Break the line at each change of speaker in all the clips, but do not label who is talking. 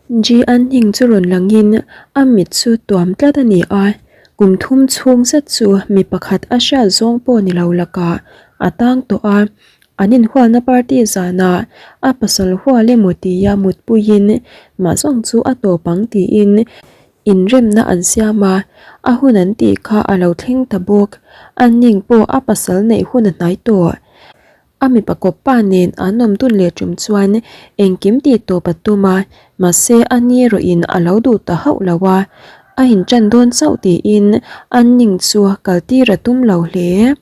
Ji an hning chu rawn langin a mit chu tuam tlat a ni a, kum thum chhung zet chu mi pakhat a hriat zawng pawh ni lo lakah a tang tawh a, an inhualna party zanah a pasal hual emaw tia mutpuiin mah zawng chu a tawp ang tiin inremna an siam a, a hun an tih kha a lo thleng ta bawk, an ning pawh a pasal neih hun a hnai tawh. A mipa kawp pa nen an awm dun leh tum chuan engkim tih tawp a tum a, mahse a ni erawhin a lo duh ta hauh lo a, a inṭan dawn chauh tiin an ning chu kal tir a tum lo hle.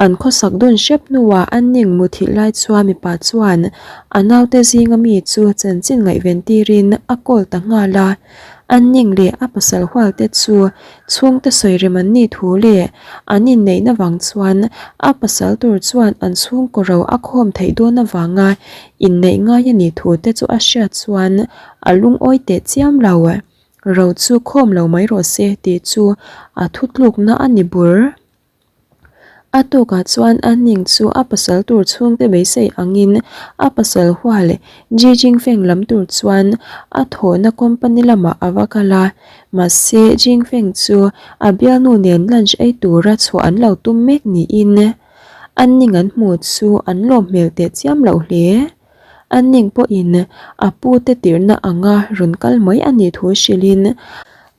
An khawsak dun hrep hnuah an ning muthilh lai chuan mipa chuan a naute zinga mi chu chanchin ngaihven tirin a call ta nghal a. An ning leh a pasal hual te chu chhungte sawi rem an nih thu leh an inneihna vang chuan a pasal tur chuan an chhungkaw ro a khawm theih dawn avanga inneih ngai a nih thu te chu a hriat chuan a lungawi teh chiam lo. Ro chu khawm lo mai rawh se tih chu a thutlukna a ni bur. A tukah chuan a ning chu a pasal tur chhungte beisei angin a pasal hual Ji Jingfeng lam tur chuan a thawhna company lamah a va kal a, mahse Jingfeng chu a bialnu nen lunch ei tura chhuah an lo tum mek niin an ning an hmu chu an lawm hmel teh chiam loh hle. An ning pawhin a pute tirhna anga rawn kal mai a nih thu hrilhin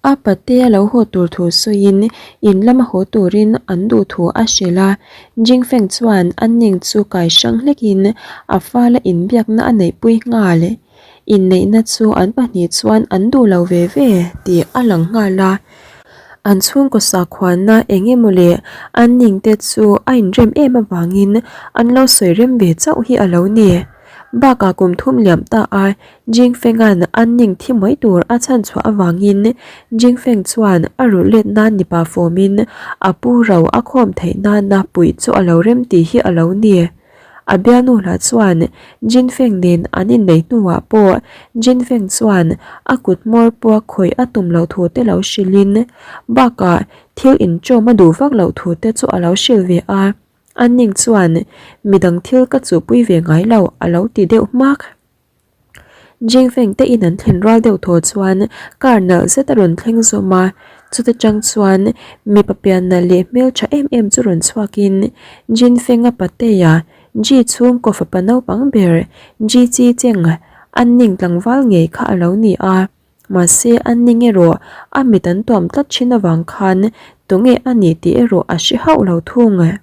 A pate a lo haw tur thu sawiin in lama haw turin an duh thu a hrilh a, Jingfeng chuan a ning chu kai hrang hlekin a fala inbiakna a neihpui nghal. Inneihna chu an pahnih chuan an duh lo ve ve tih a lang nghal a, an chhungkaw sakhuanna eng emaw leh an ningte chu a inrem em avangin an lo sawi rem ve chauh hi a lo ni. Bakah kum thum liam ta a, Jingfenga'n a ning thi mai tur a chhan chhuah avangin Jingfeng chuan a rulh let nan mipa fawmin a pu ro a khawm theih nana puih chu a lo rem tih hi a lo ni. A bialnu hla chuan Jinfeng nen an inneih hnuah pawh Jinfeng chuan a kut hmawr pawh a khawih a tum loh thu te lo hrilhin bakah thil inṭawm a duh vak loh thu te chu a lo hrilh ve a. A ning chuan midang thil ka chuhpui ve ngai lo a lo ti deuh hmak. Jingfeng te in an thlen rual deuh thaw chuan car nalh zet a rawn thleng zawm a, chuta tang chuan mipa pian nalh leh hmeltha em em chu rawn chhuak in Jinfeng-a patea Ji chhungkaw fapa naupang ber Ji Chi Cheng an ning tlangval ngei kha a lo ni a, mahse an ning erawh a mit an tuam tlat thin avang khan tunge a nih tih erawh a hre hauh lo thung.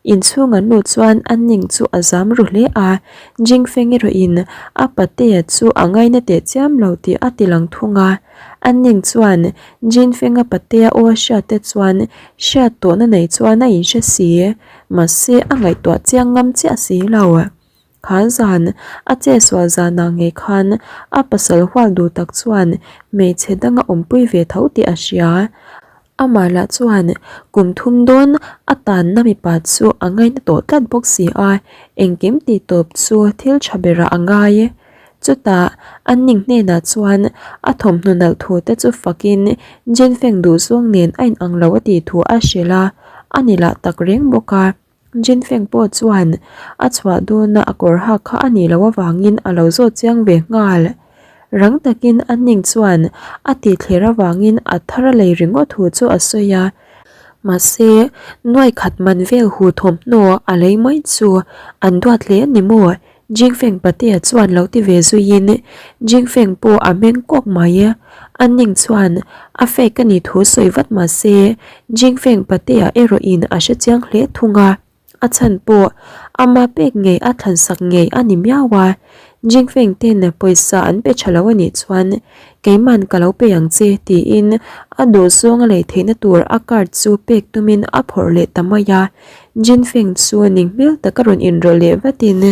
Inchhung an luh chuan a ning chu a zam ru hle a, Jingfeng erawhin a patea chu a ngaina teh chiam lo tih a ti lang thung a. A ning chuan Jinfenga patea aw a hriat te chuan hriat tawhna nei chuan a inhre si, mahse a ngaihtuah chiang ngam chiah si lo. Kha zan a chetsual zanah ngei khan a pasal hual duh tak chuan hmeichhe danga awmpui ve tho tih a hria. Amah lah chuan kum thum dawn a tanna mipa chu a ngaina tawh tlat bawk si a, engkim tih tawp chu thil tha berah a ngai. Chutah an ning hnenah chuan a thawmhnaw nalh thu te chu fakin Jinfeng duhzawng nen a inang lo a tih thu a hrilh a, a ni lah tak reng bawk a. Jinfeng pawh chuan a chhuah dawna a kawr hak kha a nih loh avangin a lo zawt chiang ve nghal. Rang takin a ning chuan a tih thler avangin a thar a lei ringawt thu chu a sawi a. Mahse, nuai khat man vel hu thawmhnaw a lei mai chu an duat hle a ni maw? Jingfeng patea chuan lo ti ve zuiin Jingfeng pawh a meng kawk mai. A ning chuan a fake a nih thu sawi vat mah se Jingfeng patea erawhin a hre chiang hle thung a, a chhan pawh ama pek ngei a thlan sak ngei a ni miau a. Jingfeng ten pawisa an pe tha lo a nih chuan keiman ka lo pe ang che tiin a duh zawng a lei theihna tur a card chu pek tumin a phawrh leh ta mai a. Jinfeng chu ning hmel tak a rawn inrawlh leh vatin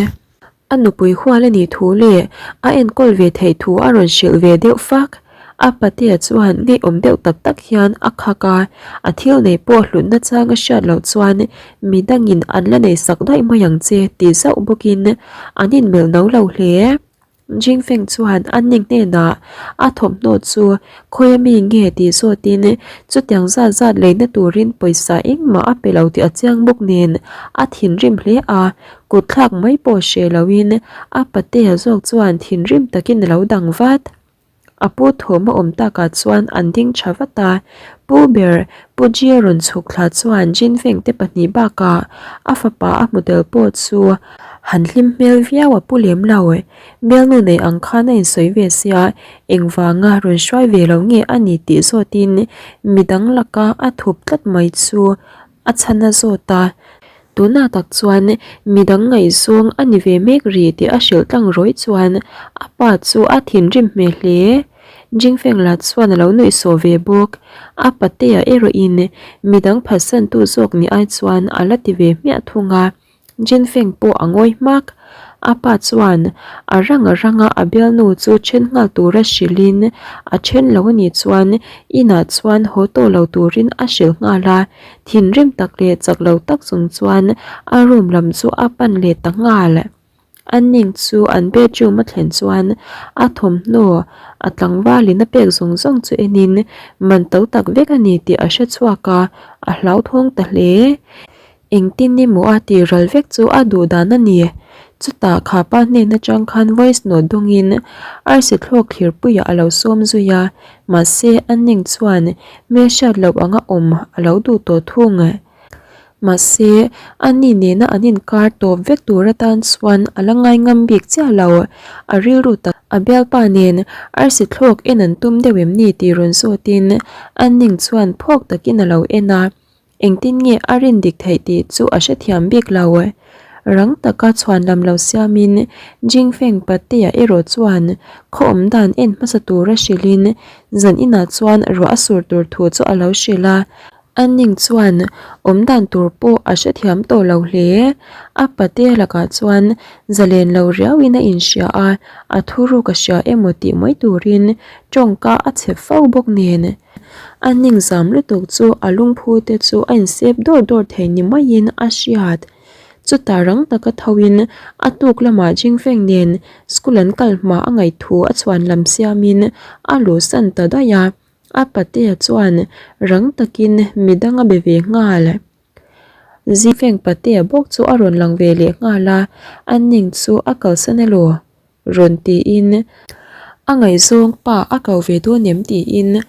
a nupui hual a nih thu leh a enkawl ve theih thu a rawn hrilh ve deuh fak. A patea chuan ngeiawm deuh tak tak hian a khak a, a thil nei pawh hlutna chang a hriat loh chuan midangin an la nei sak daih mai ang che ti zauh bawkin an inmelh no lo hle. Jingfeng chuan a ning hnenah a thawmhnaw chu khawi ami nge tih zawtin chutiang zat zat leina turin pawisa engmah a pe lo tih a chiang bawk nen a thinrim hle a, kut thlak mai pawh hre loin a patea zawk chuan thinrim takin a lo dang vat. A pu thawm a awm takah chuan an ding tha vat a, Pu ber Pu Jia rawn chhuk thla chuan Jinfeng te pahnih bakah a fapa a hmu tel pawh chu han hlim hmel viau a pu lem lo. Bialnu nei ang khan a insawi ve sia, engvanga rawn hruai ve lo nge a ni tih zawtin midang laka a thup tlat mai chu a chhan a zawt a. Tunah tak chuan midang ngaihzawng a ni ve mek rih tih a hrilh tlang rawih chuan a pa chu a thinrim hmel hle. Jingfeng lah chuan a lo nuihsawh ve bawk. A patea erawhin midang phatsantu zawk ni ai chuan a la ti ve hmiah thung a. Jinfeng pawh a ngawi hmak. A pa chuan a rang a ranga a bialnu chu then nghal tura hrilhin a then lo a nih chuan inah chuan haw tawh lo turin a hrilh nghal a. Thinrim tak leh chak lo tak chung chuan a room lam chu a pan leh ta nghal. A ning chu an bedroom a thlen chuan a thawmhnaw a tlangvalin a pek zawng zawng chu enin man to tak vek a ni tih a hre chhuak a, a hlauthawng ta hle. Engtin emaw a tih ral vek chu a duh dan a ni. Chutah kha pa hnen atang khan voice note dawngin arsi thlawk thlirpuiah a lo sawm zui a, mahse a ning chuan hmelhriat loh anga awm a lo duh tawh thung. Mahse a ni nena an inkar tawp vek tur atan chuan a la ngai ngam bik chiah lo. A rilru tak a bialpa nen arsi thlawk en an tum deuh em ni tih rawn zawtin a ning chuan phawk takin a lo en a. Engtin nge a rin dik theih tih chu a hrethiam bik lo. Rang taka chhuan lam lo siamin Jingfeng Patea erawh chuan khaw awm dan en hmasa tura hrilhin zan inah chuan ruah a sur tur thu chu a lo hrilh a. A ning chuan awm dan tur pawh a hrethiam tawh lo hle. A Patea lakah chuan zalen lo riauin a inhria a, a thuruk a hria emaw tih mai turin tawngka a chhe fo bawk nen. A ning zam lutuk chu a lungphu te chu a insep dawr dawr thei ni maiin a hriat. Chutah rang taka thoin a tuk lamah Jingfeng nen school an kal hma a ngaih thu a chhuan lam siamin a luhsan ta daih a, a patea chuan rang takin midang a be ve nghal. Jingfeng patea bawk chu a rawn lang ve leh nghal a, a ning chu a kalsan elaw? Rawn tiin a ngaihzawng pa a ko ve dawn em tiin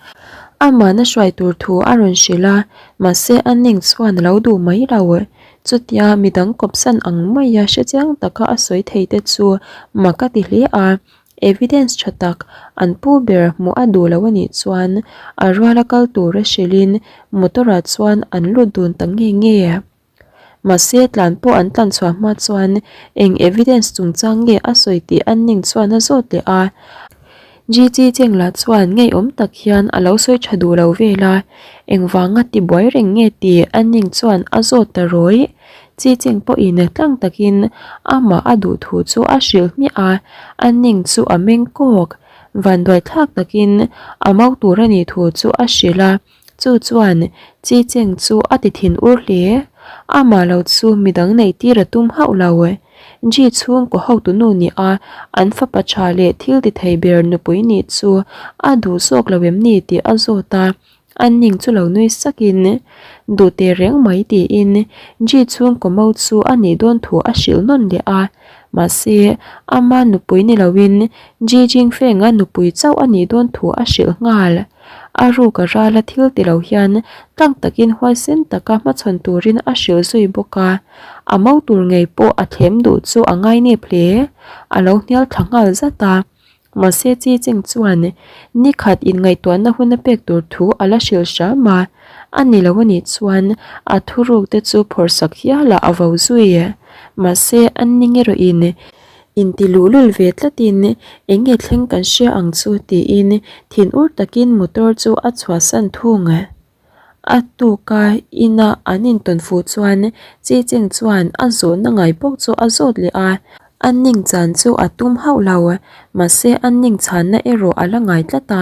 amahna hruai tur thu a rawn hrilh a, mahse a ning chuan a lo duh mai lo. Chutia midang kawpsan ang maia hrechiang taka a sawi thei te chu mak a ti hle a, evidence tha tak an pu ber hmuh a duh lo a nih chuan a ruala kal tura hrilhin motor ah chuan an lut dun ta nge nge. Mahse, tlan pawh an tlan chhuah hma chuan eng evidence chungchang nge a sawi tih an ning chuan a zawt leh a. GG Cheng lah chuan ngeiawm tak hian a lo sawi tha duh lo vel a, engvanga tibuai reng nge tih an ning chuan a zawt ta rawih. Chi Cheng pawhin tlang takin amah a duh thu chu a hrilh hmiah a, an ning chu a meng kawk. Vanduai thlak takin a mau tur a nih thu chu a hrilh a. Chu chuan Chi Cheng chu a ti thin ur hle. Amah lo chu midang neih tir a tum hauh lo. Ji chhungkaw hotunu nih a an fapa tha leh thil ti thei ber nupui nih chu a duh zawk lo em ni tih a zawt a. An ning chu lo nui sakin duh teh reng mai tiin Ji chhungkaw mo chu a nih dawn thu a hrilh nawn leh a. Mahse, ama nupui ni loin Ji Jingfeng-a nupui chauh a nih dawn thu a hrilh nghal. A ruk a rala thil ti lo hian tlang takin huaisen taka hmachhawn turin a hrilh zui bawk a, a mo tur ngei pawh a thlem duh chu a ngainep hle. A lo hnial thla nghal zat a. Mahse Chi Cheng chuan ni khat inngaihtuahna hun a pek tur thu a la hrilh hram a, a ni lo anih chuan a thuruk te chu phawrhsak hialah a vo zui. Mahse an ning erawhin Inti luhlul ve tlatin eng nge thleng kan hria ang chu tiin thinur takin motor chu a chhuahsan thung. A tuka ina an intawn fuh chuan Chi Cheng chuan a zawhna ngai bawk chu a zawt leh a, a ning chan chu a tum hauh lo, mahse a ning chhanna erawh a la ngai tlat a.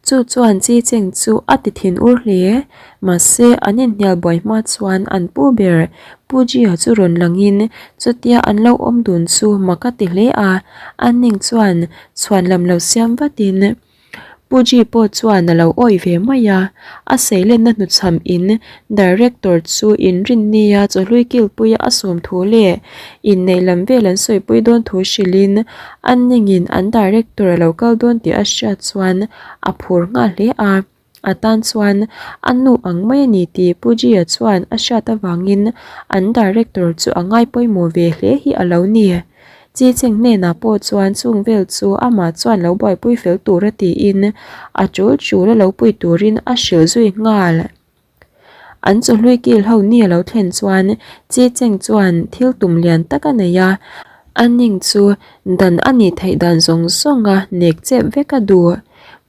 Chu chuan Chi Cheng chu a ti thin ur hle. Mahse, an inhnial buai hma chuan an pu ber Pu Jia chu rawn langin chutia an lo awm dun chu mak a ti hle a. An ning chuan chhuan lam lo siam vatin, Pu Ji pawh chuan a lo awih ve mai a, a seilenna hnuchham in Director chu inrinnia chawhlui kilpuia a sawm thu leh inneih lam vel an sawipui dawn thu hrilhin a ningin an Director a lo kal dawn tih a hriat chuan a phur nghal hle a. A tan chuan a nu ang mai a ni tih Pu Ji-a chuan a hriat avangin an Director chu a ngai pawimawh ve hle hi a lo ni. Chi Cheng hnenah pawh chuan chung vel chu amah chuan lo buaipui fel tur a tiin a tul tul a lo pui turin a hrilh zui nghal. An chawhlui kil ho ni a lo thlen chuan Chi Cheng chuan thil tum lian tak a nei a, a ning chu dan a nih theih dan zawng zawng a nek chep vek a duh.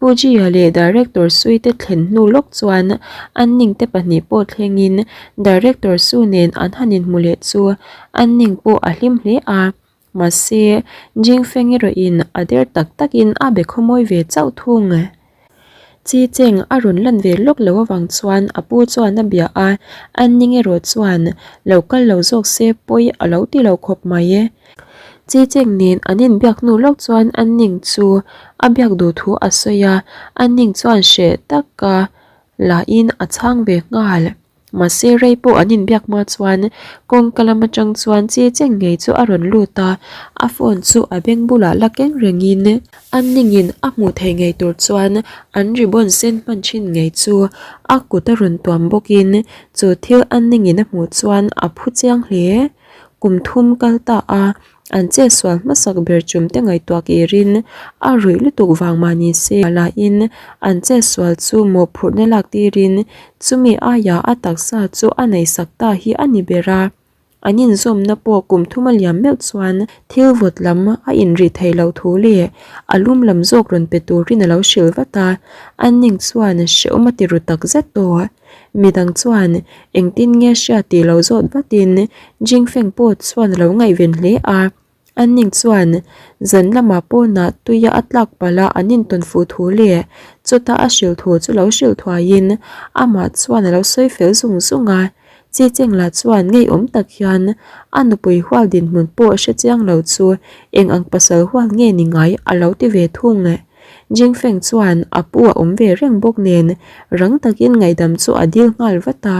Pu Gia leh Director Sui te thlen hnu lawk chuan an ning te pahnih pawh thlengin Director Su nen an han inhmu leh chu an ning pawh a hlim hle a, mahse Jingfeng erawhin a der tak takin a be khawmawi ve chauh thung. Chi Cheng a rawn lan ve lawk lo avang chuan a pu chuan a bia a, an ning erawh chuan lo kal lo zawk se pawi a lo ti lo khawp mai. Chi Cheng nen an inbiak hnu lawk chuan an ning chu a biak duh thu a sawi a, an ning chuan hreh taka lahin a chhang ve nghal. Mahse rei pawh an inbiak hma chuan kawngka lam atang chuan Chi Cheng ngei chu a rawn lut a, a phone chu a beng bulah la keng rengin an ningin a hmuh theih ngei tur chuan an ribbon sen hman thin ngei chu a kut a rawn tuam bawkin chu thil an ningin a hmuh chuan a phu chiang hle. Kum thum kal ta a, an chetsual hmasak ber chum te ngaihtuah kirin a ruih lutuk vang mah ni se lahin an chetsual chu mawhphurhna lak tirin chumi aiah a taksa chu a neihsak ta hi a ni ber a. An inzawmna pawh kum thum a liam meuh chuan thil vawt lam a inrih theih loh thu leh a lum lam zawk rawn pe turin a lo hrilh vat a, an ning chuan hrehawm a ti ru tak zet tawh. Midang chuan engtin nge hria tih lo zawt vatin Jingfeng pawh chuan a lo ngaihven hle a. An ning chuan zan lamah pawnah tuia a tlak palh a an intawn fuh thu leh chuta a hrilh thu chu lo hrilh thuaiin amah chuan a lo sawi fel zung zung a. Chi Chengla chuan ngeiawm tak hian a nupui hual dinhmun pawh hre chiang lo chu eng ang pasal hual nge ni ngai a lo ti ve thung. Jingfeng chuan a pu a awm ve reng bawk nen rang takin ngaihdam chu a dil nghal vat a,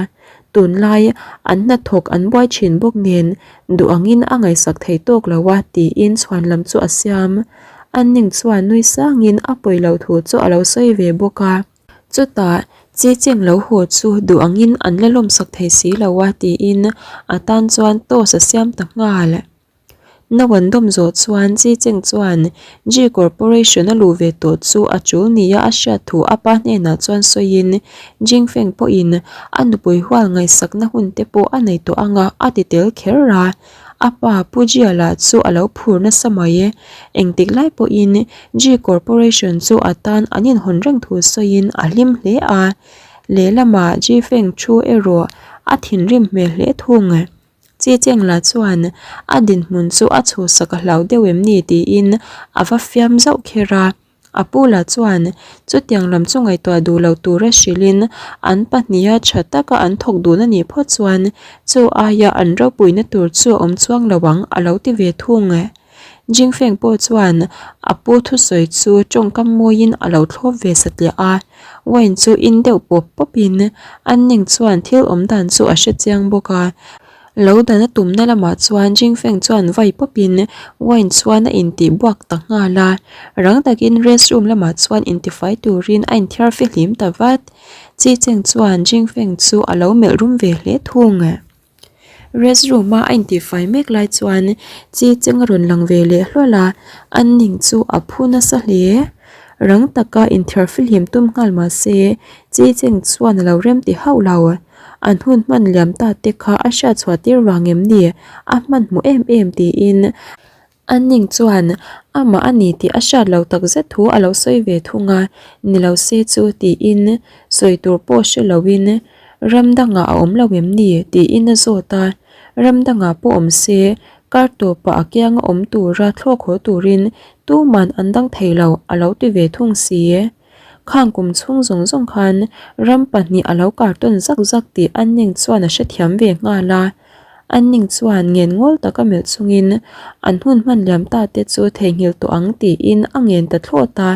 tunlai an hnathawk an buai thin bawk nen duh angin a ngaihsak thei tawk lo a tiin chhuan lam chu a siam. An ning chuan nui sangin a pawi loh thu chu a lo sawi ve bawk a. Chutah chi cheng lo haw chu duh angin an la lawmsak thei si lo a tiin a tan chuan toast a siam ta nghal. No an dawm zawh chuan Chi Cheng chuan G Corporation a luh ve tawh chu a tul nia a hriat thu a pa hnenah chuan sawiin Jing Feng pawhin a nupui hual ngaihsakna hun te pawh a nei tawh anga a ti tel kher a. A pa Pu Jia lah chu a lo phur nasa mai. Engtik lai pawhin G Corporation chu a tan an inhawn reng thu sawiin a hlim hle a. Lehlamah Ji Feng thu erawh a thinrim hmel hle thung. Chi Chengla chuan a dinhmun chu a chhuhsak a hlau deuh em ni tiin a va fiam zauh kher a. A pu lah chuan chutiang lam chu ngaihtuah duh lo tura hrilhin an pahniha tha taka an thawk dun a nih phawt chuan chu aia an ropuina tur chu a awm chuang lo ang a lo ti ve thung. Jingfeng pawh chuan a pu thusawi chu tawngkam mawiin a lo thlawp ve satliah a, wine chu in deuh pawp pawpin an ning chuan thil awm dan chu a hre chiang bawk a. Lo dan a tumna lamah chuan Jingfeng chuan vai pawpin wine chuan a intih buak ta nghal a, rang takin rest room lamah chuan intifai turin a inthiar fihlim ta vat. Chi Cheng chuan Jingfeng chu a lo melh rum ve hle thung. Restroom a a intihfai mek lai chuan chi cheng a rawn lang ve leh hlual a, an ning chu a phu nasa hle. Rang taka inthiar fihlim tum nghal mah se chi cheng chuan a lo rem ti hauh lo. An hun hman liam ta te kha a hriat chhuah tir vang em ni a hmanhmawh em em tiin A ning chuan amah a ni tih a hriat lo tak zet thu a lo sawi ve thung a, ni lo se chu tiin sawi tur pawh hre loin ram dangah a awm lo em ni tiin a zawt a, ram dangah pawh awm se kar tawpah a kianga awm tura thlawk haw turin tuman an dang thei lo a lo ti ve thung si. Khang kum chhung zawng zawng khan ram pahnih a lo kar tawn zak zak tih an ning chuan a hrethiam ve nghal a. An ning chuan ngen ngawl taka melh chungin an hun hman liam ta te chu theihnghilh tawh ang tiin a ngen ta thlawt a.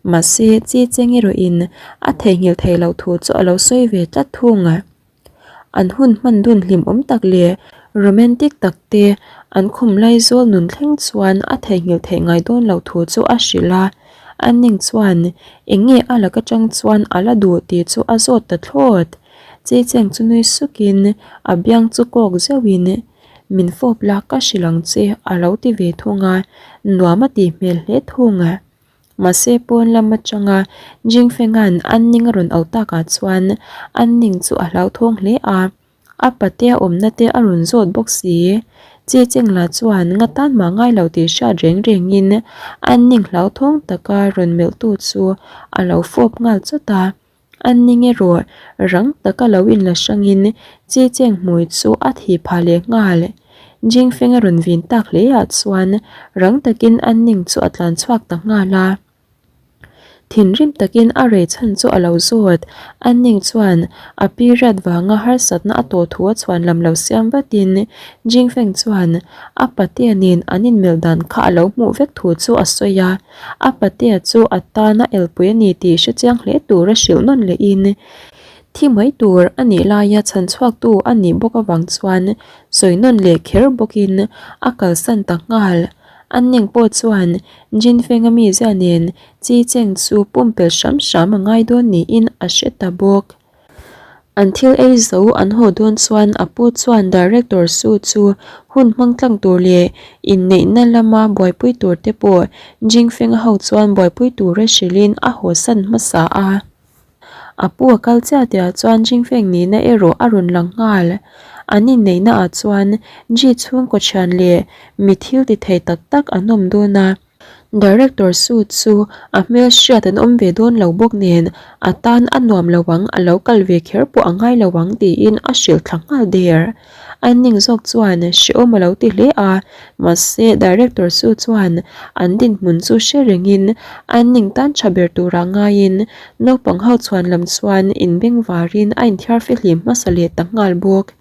Mahse, Chi Cheng erawhin a theihnghilh theih loh thu chu a lo sawi ve tlat thung. An hun hman dun hlimawm tak leh romantic tak te an khum laizawl nun thleng chuan a theihnghilh theih ngai dawn loh thu chu a hrilh a. A ning chuan eng nge a lak atang chuan a la duh tih chu a zawt ta thlawt. Cheicheng chu nui sukin a biang chu kawk zeuhin min fawp la ka hrilh ang che a lo ti ve thung a, nuam a tih hmel hle thung. Mahse pawn lam atanga Jingfenga'n an ning a rawn auh takah chuan an ning chu a hlauthawng hle a. A patea awmna te a rawn zawt bawk si. Chi Chengla chuan nga tan mah ngai lo tih hriat reng rengin an ning hlauthawng taka rawn melhtu chu a lo fawp nghal chawt a. An ning erawh rang taka lo inla hrangin Chi Cheng hmui chu a thih phah leh nghal. Jingfeng a rawn vin tak hle ah chuan rang takin an ning chu a tlan chhuak ta nghal a. Thinrim takin a rei chhan chu a lo zawt. A ning chuan a period vanga harsatna a tawh thu a chhuan lam lo siam vatin Jingfeng chuan a patea nen an inmelh dan kha a lo hmuh vek thu chu a sawi a. A patea chu a tana elpui a ni tih hrechiang hle tura hrilh nawn lehin thi mai tur a nih laia chhan chhuaktu a nih bawk avang chuan sawi nawn leh kher bawkin a kalsan ta nghal. A ning pawh chuan Jinfeng a mizia nen Chi Cheng chu pumpelh hram hram a ngai dawn niin a hre ta bawk. An thil ei zo an haw dawn chuan a pu chuan Director Su chu hun hmang tlang tur leh inneihna lama buaipui tur te pawh Jingfeng a ho chuan buaipui tura hrilhin a hawsan hmasa a. A pu a kal chiah tihah chuan Jingfeng nihna erawh a rawn lang nghal. An inneihna ah chuan Ji chhungkaw thian leh mi thil ti thei tak tak an awm dawn a. Director Su chu a hmel hriat an awm ve dawn lo bawk nen a tan a nuam lo ang, a lo kal ve kher pawh a ngai lo ang tiin a hrilh thla nghal der. A ning zawk chuan hrehawm a lo ti hle a, mahse Director Su chuan an dinhmun chu hre rengin an ning tan tha ber turah ngaiin naupang ho chhuan lam chuan inbeng varin a inthiar fihlim hmasa leh ta nghal bawk.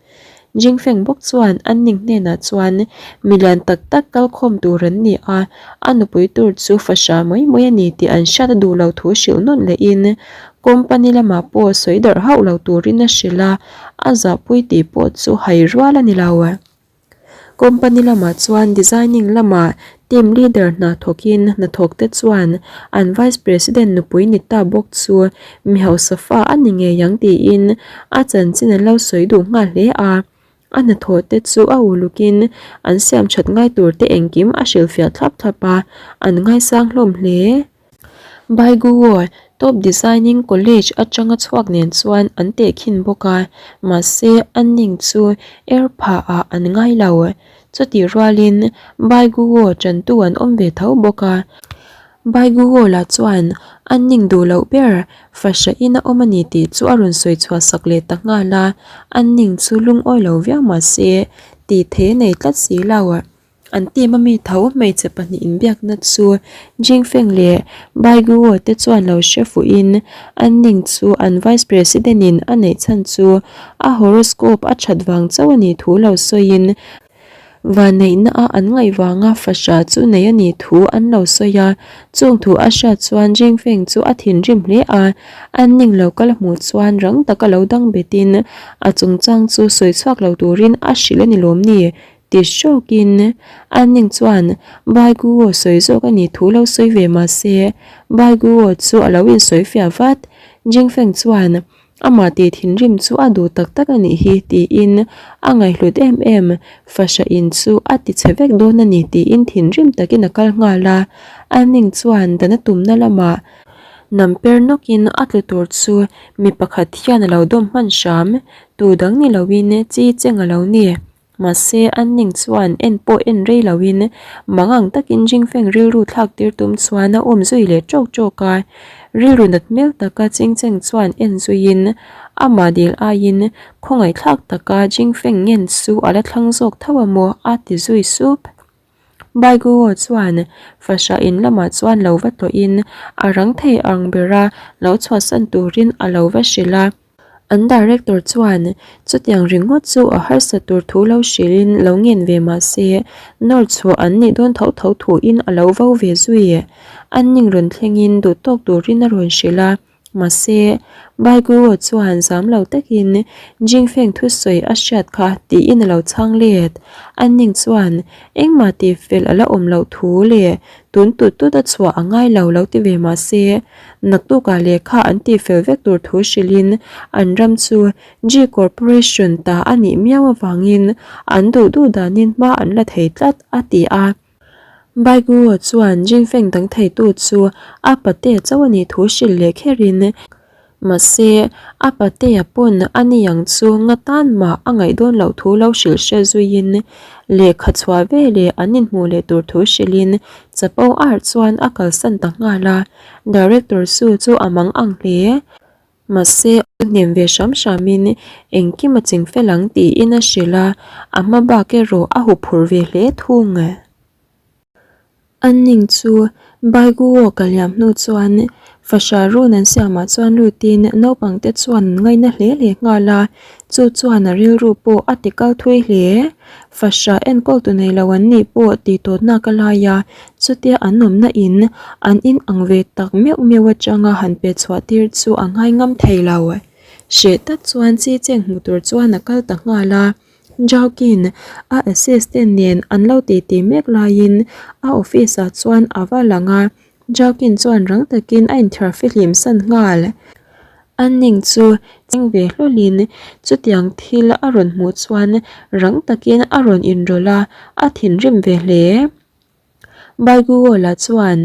Jingfeng bawk chuan an ning hnenah chuan milian tak tak kalkhawm tur an ni a, a nupui tur chu fahra mai mai a ni tih an hriat a duh lo thu hrilh nawn lehin company lamah pawh sawi darh hauh lo turin a hrilh a. A zahpui tih pawh chu hai rual a ni lo. Company lamah chuan designing lamah team leader hna thawkin hnathawk te chuan an vice president nupui ni ta bawk chu mi hausa fa a ni ngei ang tiin a chanchin an lo sawi duh nghal hle a. A hnathawh te chu a ulukin an siam that ngai tur te engkim a hrilhfiah thlap thlap a, an ngaisang hlawm hle. Baiguo Top Designing College atanga chhuak nen chuan an tehkhin bawk a, mahse a ning chu er phah ah an ngai lo. Chutih rualin Baiguo tantu an awm ve tho bawk a. Baiguo lah chuan a ning duh loh ber fahra in a awm a ni tih chu a rawn sawi chhuah sak leh ta nghal a, a ning chu lungawi lo viau mahse tih thei a nei tlat si lo. An team a mi tho hmeichhe pahnih inbiakna chu Jingfeng leh Bai Guo te chuan lo hre fuhin an ning chu an vice president in a neih chhan chu a horoscope a that vang chauh a nih thu lo sawiin vanneihna a an ngaih vanga fahrah chu nei a nih thu an lo sawi a. Chung thu a hriat chuan Jingfeng chu a thinrim hle a, an ning lo kal hmuh chuan rang taka lo dang betin a chungchang chu sawi chhuak lo turin a hrilh a ni lawm ni? Ti hrawkin a ning chuan Baiguo sawi zawk a nih thu lo sawi ve mah se, Baiguo chu a lo insawi fiah vat. Jingfeng chuan amah tih thinrim chu a duh tak tak a nih hi tiin a ngaihhlut em em, fahra in chu a ti chhe vek dawn a ni tiin thinrim takin a kal nghal a. A ning chuan dan a tumna lamah nam per nawkin a tlu tur chu mi pakhat hian a lo dawm hman hram, tu dang ni loin chi cheng a lo ni. Mahse, an ning chuan en pawh en rei loin mangang takin Jingfeng rilru thlak tir tum chuan a awm zui leh ṭawk ṭawk a. Rilru nat hmel taka Chingcheng chuan en zuiin amah dil aiin khawngaihthlak taka Jingfeng ngen chu a la thlang zawk tho a maw a ti zui sup. Baiguo chuan fahrah in lamah chuan lo va tlawhin a rang thei ang bera lo chhuahsan turin a lo va hrilh a. An director chuan chutiang ringawt chu a harsa tur thu lo hrilhin lo ngen ve mah se, nawr chhuah an nih dawn tho tho thuin a lo vo ve zui. An ning rawn thlengin duh tawk turin a rawn hrilh a. Mahse, Baiguo chuan zam lo takin Jingfeng thusawi a hriat kha tiin a lo chhang let. An ning chuan engmah tih fel a la awm loh thu leh tun tut tut a chhuah a ngai lo lo ti ve mahse, naktukah lehkha an tih fel vek tur thu hrilhin an ram chu G Corporation ta a nih miau avangin an duh duh danin hma an la thei tlat a ti a. Baiguo chuan Jinfeng dang theitu chu a pate chauh a nih thu hrilh leh kherin, mahse a patea pawn a ni ang chu nga tan mah a ngaih dawn loh thu lo hrilh hre zuiin lehkha chhuah veleh an inhmuh leh tur thu hrilhin chapo ar chuan a kalsan ta nghal a, Director Su chu a mang ang hle. Mahse, a hnem ve hram hramin engkim a ching fel ang tiin a hrilh a, a hma bak erawh a huphurh ve hle thung. An ning chu Baiguo ka liam hnu chuan fahrah run an siamah chuan lutin naupangte chuan an ngaina hle hle nghal a, chu chuan a rilru pawh a ti kal thui hle. Fahrah enkawltu nei lo an nih pawh tih tawtnak a lai a, Chutia an awmna in an in ang ve tak meuh meuh atanga han pe chhuah tir chu a ngai ngam thei lo. Hreh tak chuan chi cheng hmu tur chuan a kal ta nghal a. Jaukin a assistant nen an lo titi mek laiin a office ah chuan a va lang a, Jaukin chuan rang takin a inthiar fihlim san nghal. A ning chu cheng ve hlawlin chutiang thil a rawn hmuh chuan rang takin a rawn inrawlh a, a thinrim ve hle. Baiguola chuan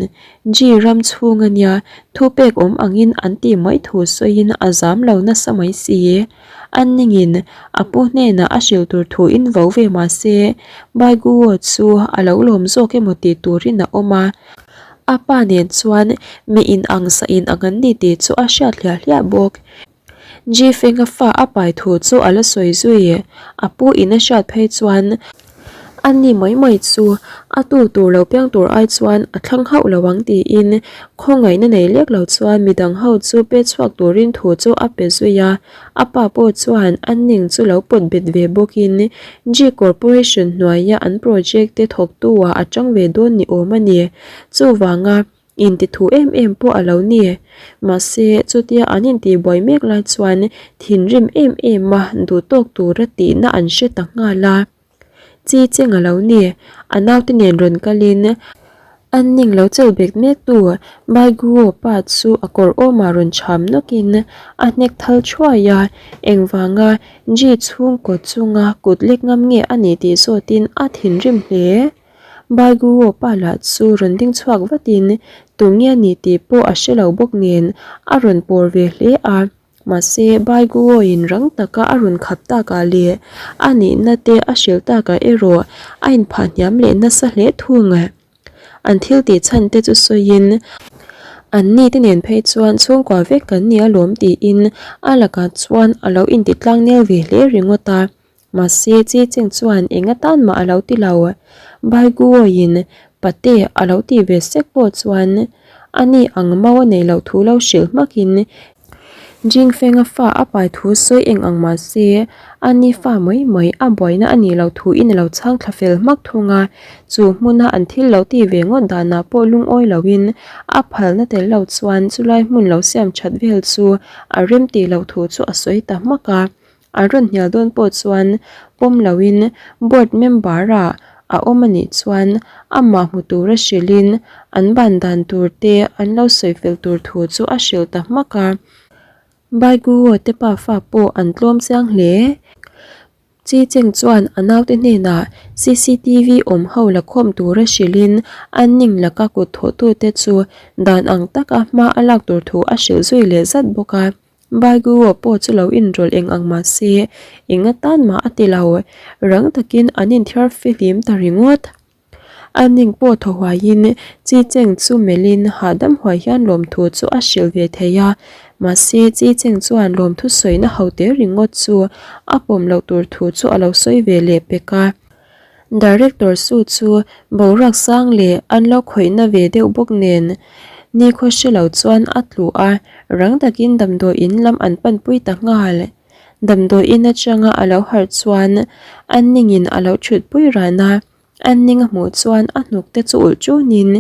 Ji ram chhung a nia, thupek awm angin an tih mai thu sawiin a zam lo nasa mai si. An ningin a pu hnenah a hrilh tur thu in vo ve mah se, Baiguo chu a lo lawm zawk emaw tih turin a awm a. A pa nen chuan mi in ang sa in ang an ni tih chu a hriat hliah hliah bawk. Ji Feng-a fa a pai thu chu a la sawi zui. A pu in a hriat phei chuan a ni mai mai chu a tu tur lo piang tur ai chuan a thlang hauh lo ang tiin khawngaihna nei lek lo chuan midang ho chu pe chhuak turin thu chu a pe zui a. A pa pawh chuan a ning chu lo pawt bet ve bawkin Ji Corporation hnuaia an project te thawktu ah a tang ve dawn ni awm a ni. Chuvanga Intithu em em pawh a lo ni. Mahse, chutia an intihbuai mek lai chuan thinrim em em a duh tawk tura tihna an hre ta nghal a. Chi cheng a lo ni. A naute nen rawn kalin an ning lo chauh bek mek tu Baiguo pa chu a kawr awmah rawn chham nawkin a hnek thal thuai a, engvanga Ji chhungkaw chunga kut lek ngam nge a nih tih zawtin a thinrim hle. Baiguo pa lah chu rawn ding chhuak vatin tunge a nih tih pawh a hre lo bawk nen a rawn pawr ve hle a. Mahse Baiguo in rang taka a rawn khap takah leh a nihna te a hrilh takah erawh a inphah hniam leh nasa hle thung. An thil tih chhan te chu sawiin an ni te nen phei chuan chhungkua vek kan ni alawm tiin a lakah chuan a lo inti tlangnel ve hle ringawt a. Mahse, Chi Cheng chuan eng atan mah a lo ti lo. Bai Guo-in pate a lo tih ve sek pawh chuan a ni ang mau a neih loh thu lo hrilh hmakin Jing Feng-a fa a pai thu sawi eng ang mah se, a ni fa mai mai a buaina a nih loh thuin a lo chhang thla fel hmak thung a. Chu hmuna an thil lo tih ve ngawt danah pawh lungawi loin a phalna tel lo chuan chulai hmun lo siam that vel chu a rem tih loh thu chu a sawi ta hmak a. An rawn hnial dawn pawh chuan pawm loin board member ah a awm a nih chuan amah hmu tura hrilhin an ban dan tur te an lo sawi fel tur thu chu a hrilh ta hmak a. Baiguo te pafa pawh an tlawm chiang hle. Chi Cheng chuan a naute hnenah cctv awm ho la khawm tura hrilhin an ning laka kut thawhtute chu dan ang taka hma a lak tur thu a hrilh zui leh zat bawk a. Baiguo pawh chu lo inrawlh eng ang mah se, eng atan mah a ti lo. Rang takin an inthiar fihlim ta ringawt. A ning pawh thaw huaiin Chi Cheng chu melhin hahdam huai hian lawmthu chu a hrilh ve thei a. Mahse, Chi Cheng chuan lawmthu sawina ho te ringawt chu a pawm loh tur thu chu a lo sawi ve leh pek a. Director Su chu boruak sang leh an lo khawihna ve deuh bawk nen nikhaw hre lo chuan a tlu a, rang takin damdawi in lam an panpui ta nghal. Damdawi in atanga a lo harh chuan a ningin a lo thutpui ran a, a ning a hmuh chuan a hnuk te chu ulh ṭunin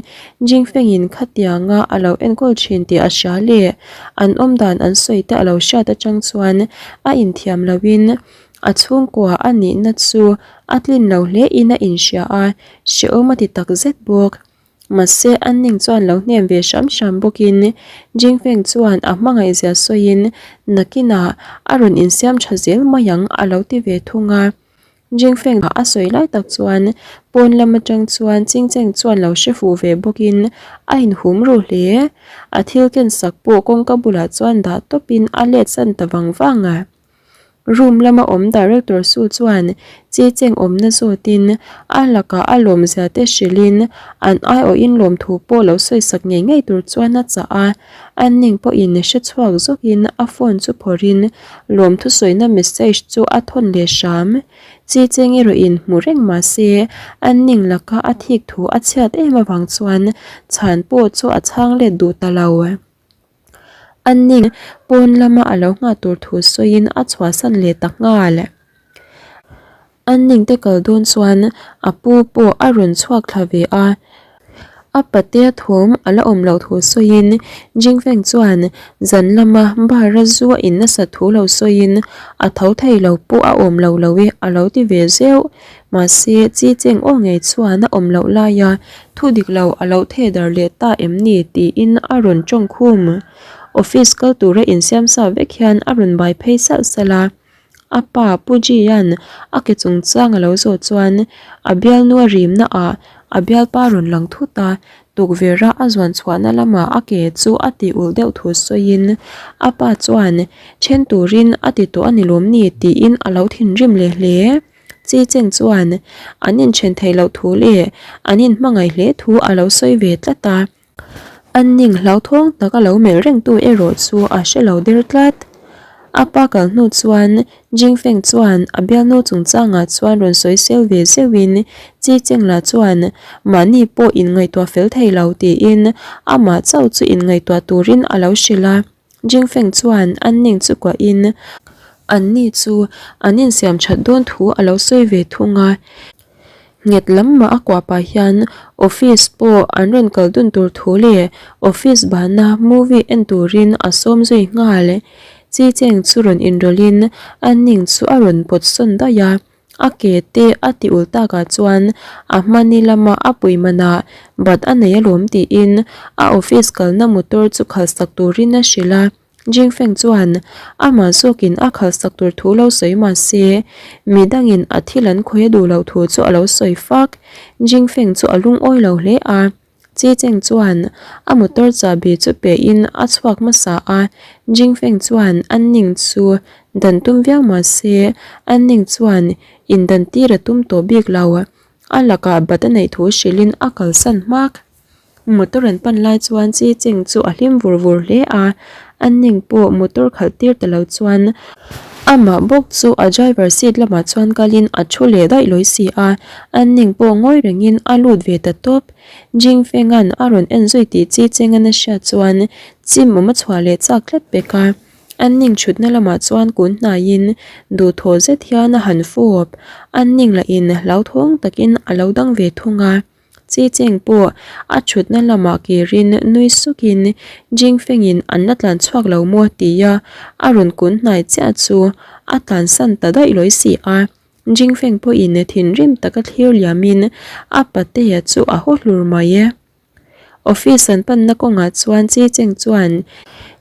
Jingfengin khatianga a lo enkawl ṭhin tih a hria leh an awmdan an sawi te a lo hriat atang chuan a inthiam loin a chhungkua a nihna chu a tlin lo hlein a inhria a, hrehawm a ti takzet bawk. Mahse, an ning chuan lo hnem ve hram hram bawkin Jingfeng chuan a hmangaihzia sawiin nakinah a rawn insiam tha zel mai ang a lo ti ve thung a. Jingfeng a sawi lai tak chuan pawn lam atang chuan Chingcheng chuan lo hre fuh ve bawkin a inhum ru hle. A thil ken sak pawh kawngka bulah chuan dah tawpin a let san ta vang vang a. Room lama awm Director Su chuan Chi Cheng awmna zawtin a lakah a lawmzia te hrilhin an aiawhin lawmthu pawh lo sawisak ngei ngei tur chuan a chah a, a ning pawhin hre chhuak zawkin a phone chu phawrhin lawmthu sawina message chu a thawn leh hram. Chi Cheng erawhin hmu reng mah se a ning laka a thik thu a chhiat em avang chuan chhan pawh chu a chhang let duh ta lo. A ning pawn lama a lo nghah tur thu sawiin a chhuahsan leh ta nghal. A ning te kal dawn chuan a pu pawh a rawn chhuak thla ve a, a patea thawm a la awm loh thu sawiin Jingfeng chuan zan lama bar a zu a in nasat thu lo sawiin a tho thei lo pawh a awm lo lo e a lo ti ve zeuh. Mahse, chi cheng aw ngei chuan a awm loh laia thu dik lo a lo theh dar leh ta em ni tiin a rawn tawng khum. Office kal tura insiam sa vek hian a rawn bai phei salh salh a. A pa Pu Ji-a'n a ke chungchang a lo zawh chuan a bialnu a rimna ah a bialpa rawn lang thut a, tukverha a zuan chhuahna lamah a ke chu a tih ulh deuh thu sawiin a pa chuan then turin a ti tawh a ni lawm ni tiin a lo thinrim leh hle. Chi Cheng chuan an inthen theih loh thu leh an inhmangaih hle thu a lo sawi ve tlat a. An ning hlauthawng tak a lo melh rengtu erawh chu a hre lo der tlat. A pa kal hnu chuan Jing Feng chuan a bialnu chungchangah chuan rawn sawi sel ve zeuhin Chi Cheng lah chuan mahni pawh inngaihtuah fel thei lo tiin amah chauh chu inngaihtuah turin a lo hrilh a. Jingfeng chuan an ning chu kuahin an ni chu an insiam that dawn thu a lo sawi ve thung a. Nghet lam mah a kuah pah hian office pawh an rawn kal dun tur thu leh office bana movie en turin a sawm zui nghal. Chi Cheng chu rawn inrawlhin an ning chu a rawn pawt sawn daih a. A ke te a ti ul takah chuan a hmani lama a pui manah bat a nei alawm tiin a office kalna motor chu khalhsak turin a hrilh a. Jingfeng chuan amah zawkin a khalhsak tur thu lo sawi mah se midangin a thil an khawih a duh loh thu chu a lo sawi fak. Jingfeng chu a lungawi lo hle a. Chi Cheng chuan a motor chahbi chu pe in a chhuak hmasa a, Jing Feng chuan an ning chu dan tum viau mah se an ning chuan in dan tir a tum tawh bik lo. A lakah bat a neih thu hrilhin a kalsan hmak. Motor an pan lai chuan Chi Cheng chu a hlim vur vur hle a, an ning pawh motor khalh tir ta lo chuan amah bawk chu a driver seat lamah chuan kalin a thu leh daih lawi si a, an ning pawh ngawi rengin a lut ve ta tawp. Jingfenga'n a rawn en zui tih chi chengan a hriat chuan chim awm a chhuah leh chak tlat pek a. An ning thutna lamah chuan kun hnaiin duhthawh zet hian a han fawp. An ning lahin hlauthawng takin a lo dang ve thung a. Chi cheng pawh a thutna lamah kirin nui sukin Jingfengin an la tlan chhuak lo maw tia a rawn kun hnai chiah chu a tlansan ta daih lawi si a. Jingfeng pawhin thinrim taka thlir liamin a patea chu a haw hlur mai e. Office an panna kawngah chuan Chi Cheng chuan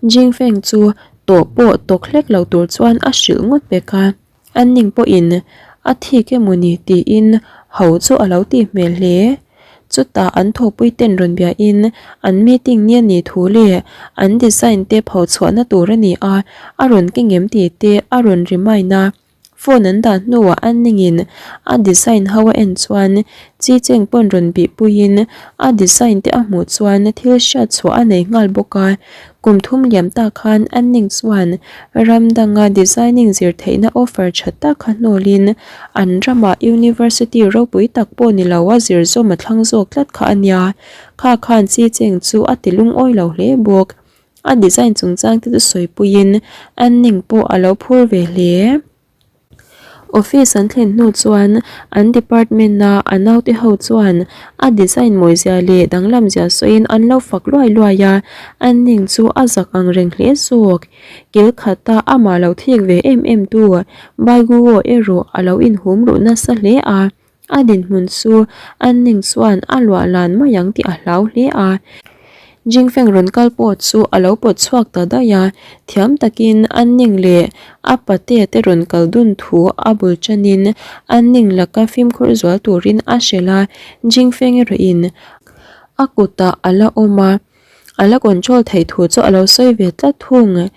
Jingfeng chu tawh pawh tawk hlek lo tur chuan a hrilh ngawt pek a, an ning pawhin a thik emawni tiin ho chu a lo tih hmel hle. Chutah an thawhpui ten rawn biahin an meeting ni a nih thu leh an design te pho chhuahna tur a ni a, a rawn keng em tih te a rawn remind a. Phone an dah hnuah an ningin a design ho a en chuan chi cheng pawn rawn bih puiin a design te a hmuh chuan thil hriat chhuah a nei nghal bawk a. Kum thum liam tak khan an ning chuan ram danga designing zir theihna offer tha tak kha hnawlin an ramah university ropui tak pawh ni lo a zir zawm a thlang zawk tlat kha a nia. Kha khan chi cheng chu a ti lungawi lo hle bawk. A design chungchang te chu sawipuiin Anning pawh a lo phur ve hle. Office an thlen hnu chuan an department a a naute ho chuan a design mawizia leh danglamzia sawiin an lo fak luai luai a, Anning chu a zak ang reng hle zawk. Kil khata amah lo thik ve em em tu Baiguo erawh a lo inhum ruh nasa hle a. A dinhmun chu an ning chuan a luah lan mai ang tih a hlau hle a. Jingfeng rawn kal pawh chu a lo pawt chhuak ta daih a, thiam takin an ning leh a patea te rawn kal dun thu a bul tanin an ning laka fimkhur zual turin a hrilh a, Jingfeng erawhin a kutah a la awm a. A la control theih thu chu a lo sawi ve tlat thung.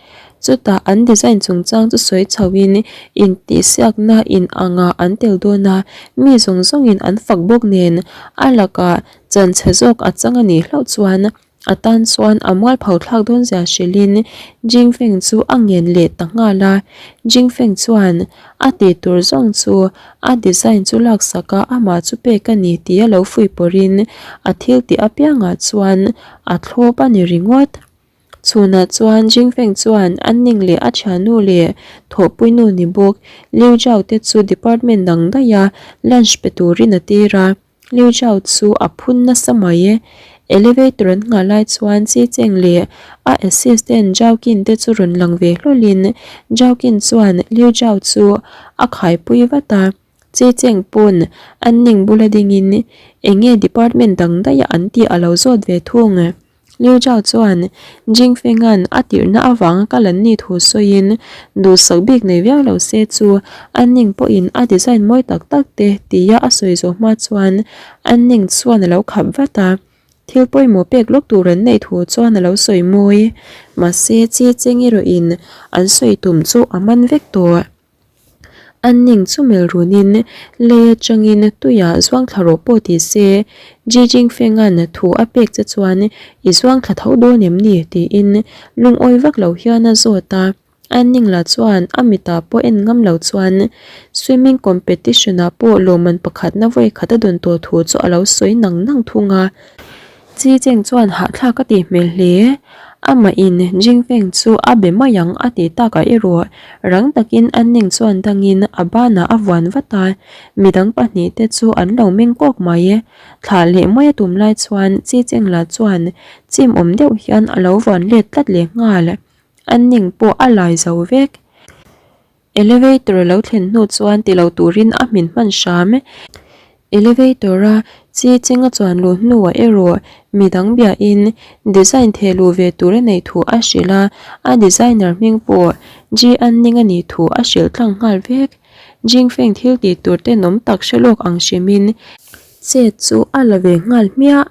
Chutah an design chungchang chu sawi chhoin intihsiakna in angah an tel dawn a, mi zawng zawngin an fak bawk nen a lakah chan chhe zawk a chang a nih hlauh chuan a tan chuan a mualpho thlak dawn zia hrilhin Jingfeng chu a ngen leh ta nghal a. Jingfeng chuan a tih tur zawng chu a design chu laksak a amah chu pek a ni tih a lo fuih pawrhin a thil tih apiangah chuan a thlawp a ni ringawt. Chhunah chuan Jingfeng chuan a ning leh a thiannu leh thawhpuinu ni bawk Liu Zhao te chu department dang daiha lunch pe turin a tir a. Liu Zhao chu a phun nasa mai. Elevator an nghah lai chuan Chi Cheng leh a assistant Zhao Qin te chu rawn lang ve hlawlhin Zhao Qin chuan Liu Zhao chu a khaipui vat a. Chi Cheng pawn an ning bula dingin eng nge department dang daih a an tih a lo zawt ve thung. Liu Zhao chuan Jingfeng-a'n a tirhna avanga kal an nih thu sawiin duhsak bik nei viau lo se chu an ning pawhin a design mawi tak tak te tia a sawi zawh hma chuan an ning chuan a lo khap vat a, thil pawimawh pek lawk tur an neih thu chuan a lo sawi mawi. Mahse, Chi Cheng erawhin an sawi tum chu a man vek tawh. An ning chu melh runin lei atangin tuiah zuang thla rawh pawh ti se, Ji Jingfeng-a'n thu a pek che chuan i zuang thla tho dawn em ni? tiin lungawi vak lo hian a zawt a. An ning lah chuan a mitah pawh en ngam lo chuan swimming competition-ah pawh lawmman pakhatna vawi khat a dawn tawh thu chu a lo sawi nang nang thung a. Chi Cheng chuan hahthlak a tih hmel hle. Amah in Jingfeng chu a be mai ang a tih takah erawh rang takin an ning chuan dangin a banah a vuan vat a, midang pahnihte chu an lo meng kawk mai. Thlah leh mai a tum lai chuan Chi Cheng lah chuan chim awm deuh hian a lo vuan let tlat leh nghal. An ning pawh a lai zo vek. Elevator a lo thlen hnu chuan ti lo turin a hmin hman hram. Elevator a chi cheng a chuan luh hnuah erawh midang biahin design theh luh ve tur a neih thu a hrilh a, a designer hming pawh Ji Anning a nih thu a hrilh tlang nghal vek. Jingfeng thil tih tur tenawm tak hre lawk ang hrimin chet chu a la ve nghal hmiah.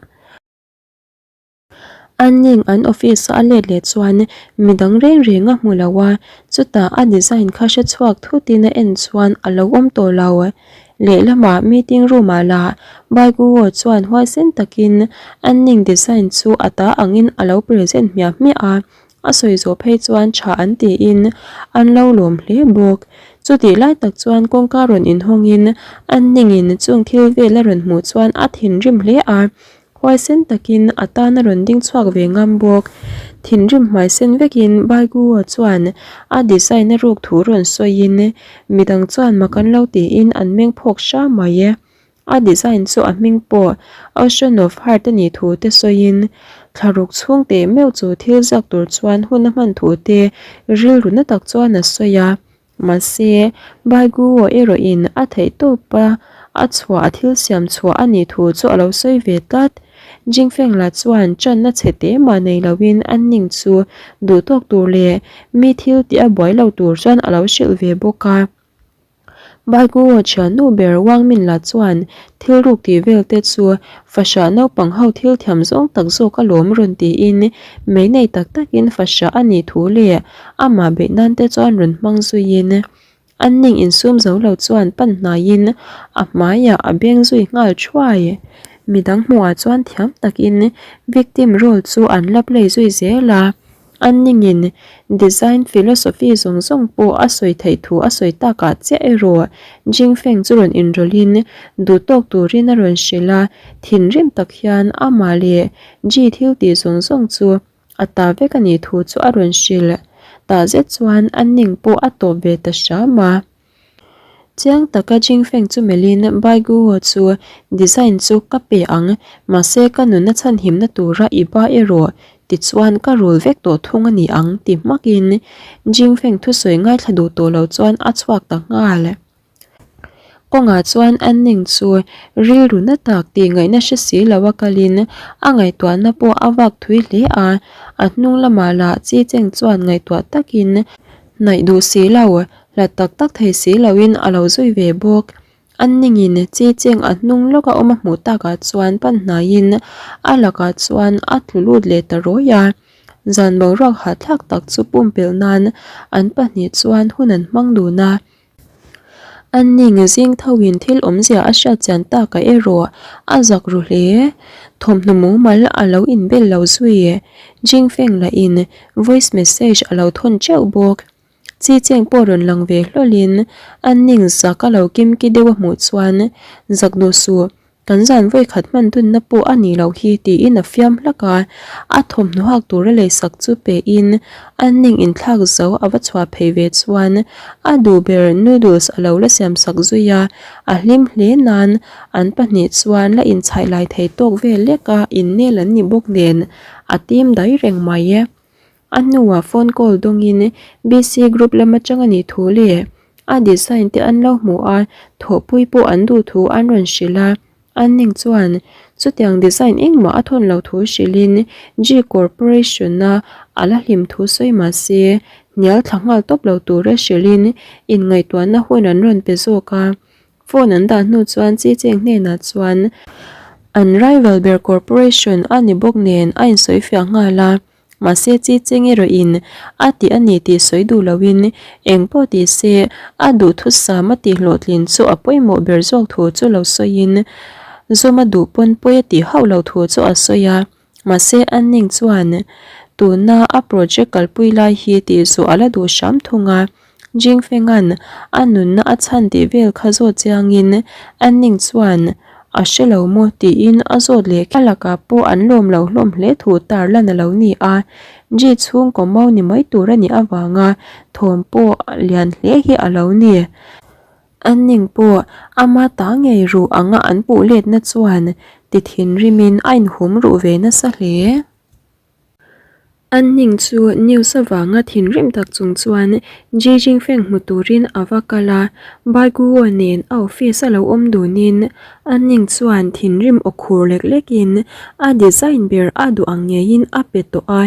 An ning an office a let leh chuan midang reng reng a hmu lo a, chutah a design kha hre chhuak thutin a en chuan a lo awm tawh lo. Lehlamah meeting room ah lah Baiguo chuan huaisen takin an ning design chu a ta angin a lo present hmiah hmiah a, a sawi zawh phei chuan tha an tiin an lo lawm hle bawk. Chutih lai tak chuan kawngka rawn inhawngin an ningin chung thil vel a rawn hmuh chuan a thinrim hle a, Huaisen takin a tan a rawn ding chhuak ve ngam bawk. Thinrim hmaisen vekin Baiguo chuan a design a ruk thu rawn sawiin midang chuan mak an lo tiin an meng phawk hra mai e. A design chu a hming pawh Ocean of Heart a nih thu te sawiin thlaruk chhung teh meuh chu thil ziak tur chuan hun a hman thu te rilru na tak chuan a sawi a. Mahse, Baiguo erawhin a theih tawpa a chhuah a thil siam chhuah a nih thu chu a lo sawi ve tlat. Jingfeng lah chuan channa chhe te mah nei loin an ning chu duh tawk tur leh mi thil tih a buai lo tur chuan a lo hrilh ve bawk a. Baiguo thiannu ber Wang Min lah chuan thil ruk tih vel te chu fahrah naupang ho thil thiam zawng tak zawk alawm rawn tiin mei nei tak takin fahrah a nih thu leh Amah beih nan te chuan rawn hmang zuiin an ning insum zo lo chuan pan hnaiin a hmaiah a beng zui nghal thuai. Midang hmuhah chuan thiam takin victim role chu an la play zui zel a, an ningin design philosophy zawng zawng pawh a sawi theih thu a sawi takah chiah erawh Jingfeng chu rawn inrawlhin duhtawk turin a rawn hrilh a, thinrim tak hian amah leh Ji thil tih zawng zawng chu. A ta vek a nih thu chu a rawn hrilh. Tah zet chuan a ning pawh a tawp ve ta hram a. Chiang taka Jingfeng chu melhin Baiguo chu design chu ka pe ang, mahse ka nunna chhanhimna tura i ba erawh tichuan ka rul vek tawh thung a ni ang ti hmakin Jingfeng thusawi ngaithla duh tawh lo chuan a chhuak ta nghal. Kawngah chuan an ning chu rilru na tak tih ngaihna hre si lo a kalin a ngaihtuahna pawh a vak thui hle a, a hnung lamah lah chi cheng chuan ngaihtuah takin hnaih duh si lo, hlat tak tak thei si loin a lo zui ve bawk. An ningin chi cheng a hnung lawka awm a hmuh takah chuan pan hnaiin a lakah chuan a tlu lut leh ta rawi a, zan boruak hahthlak tak chu pumpelh nan an pahnih chuan hun an hmang dun a. An ning zing thoin thil awmzia a hriat chian takah erawh a zak ru hle. Thawmhnaw mumal a lo inbel lo zui. Jingfeng lahin voice message a lo thawn teuh bawk. Chi cheng pawh rawn lang ve hlawlin an ning zak a lo kimki deuh a hmuh chuan zak duh suh. Kan zan vawikhat hman dunna pawh a nih loh hi tiin a fiam hlak a, a thawmhnaw hak tura leisak chu pein a ning inthlak zo a va chhuah phei ve chuan a duh ber noodles a lo la siamsak zui a, a hlim hle nan an pahnih chuan la inchhaih lai thei tawk vel lek a innel an ni bawk nen a tim dai reng mai. A hnuah phone call dawngin BC group lam atang a nih thu leh a design te an lo hmu a, thawhpui pawh an duh thu an rawn hrilh a. An ning chuan chutiang design engmah a thawn lo thu hrilhin G Corporation-a a la hlim thu sawi mah se hnial thla nghal tawp lo tura hrilhin inngaihtuahna hun an rawn pe zawk a. Phone an dah hnu chuan Chi Cheng hnenah chuan an rival ber corporation a ni bawk nen a insawifiah nghal a, mahse Chi Cheng erawhin a tih a ni tih sawi duh loin eng pawh ti se a duhthusam a tihhlawhtlin chu a pawimawh ber zawk thu chu lo sawiin zawm a duh pawn pawi a tih hauh lo thu chu a sawi a. Mahse an ning chuan tuna a project kalpui lai hi tih zawh a la duh hram thung a, Jingfenga'n a nunna a chhan tih vel kha zawt chiangin an ning chuan a hre lo maw tiin a zawt leh a lakah pawh an lawm lo hlawm hle thu tar lan a lo ni a, Ji chhungkaw mau ni mai tur a nih avanga thawm pawh lian hle hi a lo ni. An ning pawh ama ta ngei ruh anga an puh letna chuan ti thinrimin a inhum ruh ve nasa hle. An ning chu news avanga thinrim tak chung chuan Ji Jingfeng hmu turin a va kal a, Bai Guo nen a office a lo awm dunin an ning chuan thinrim aw khur lek lekin a design ber a duh ang ngeiin a pe tawh a,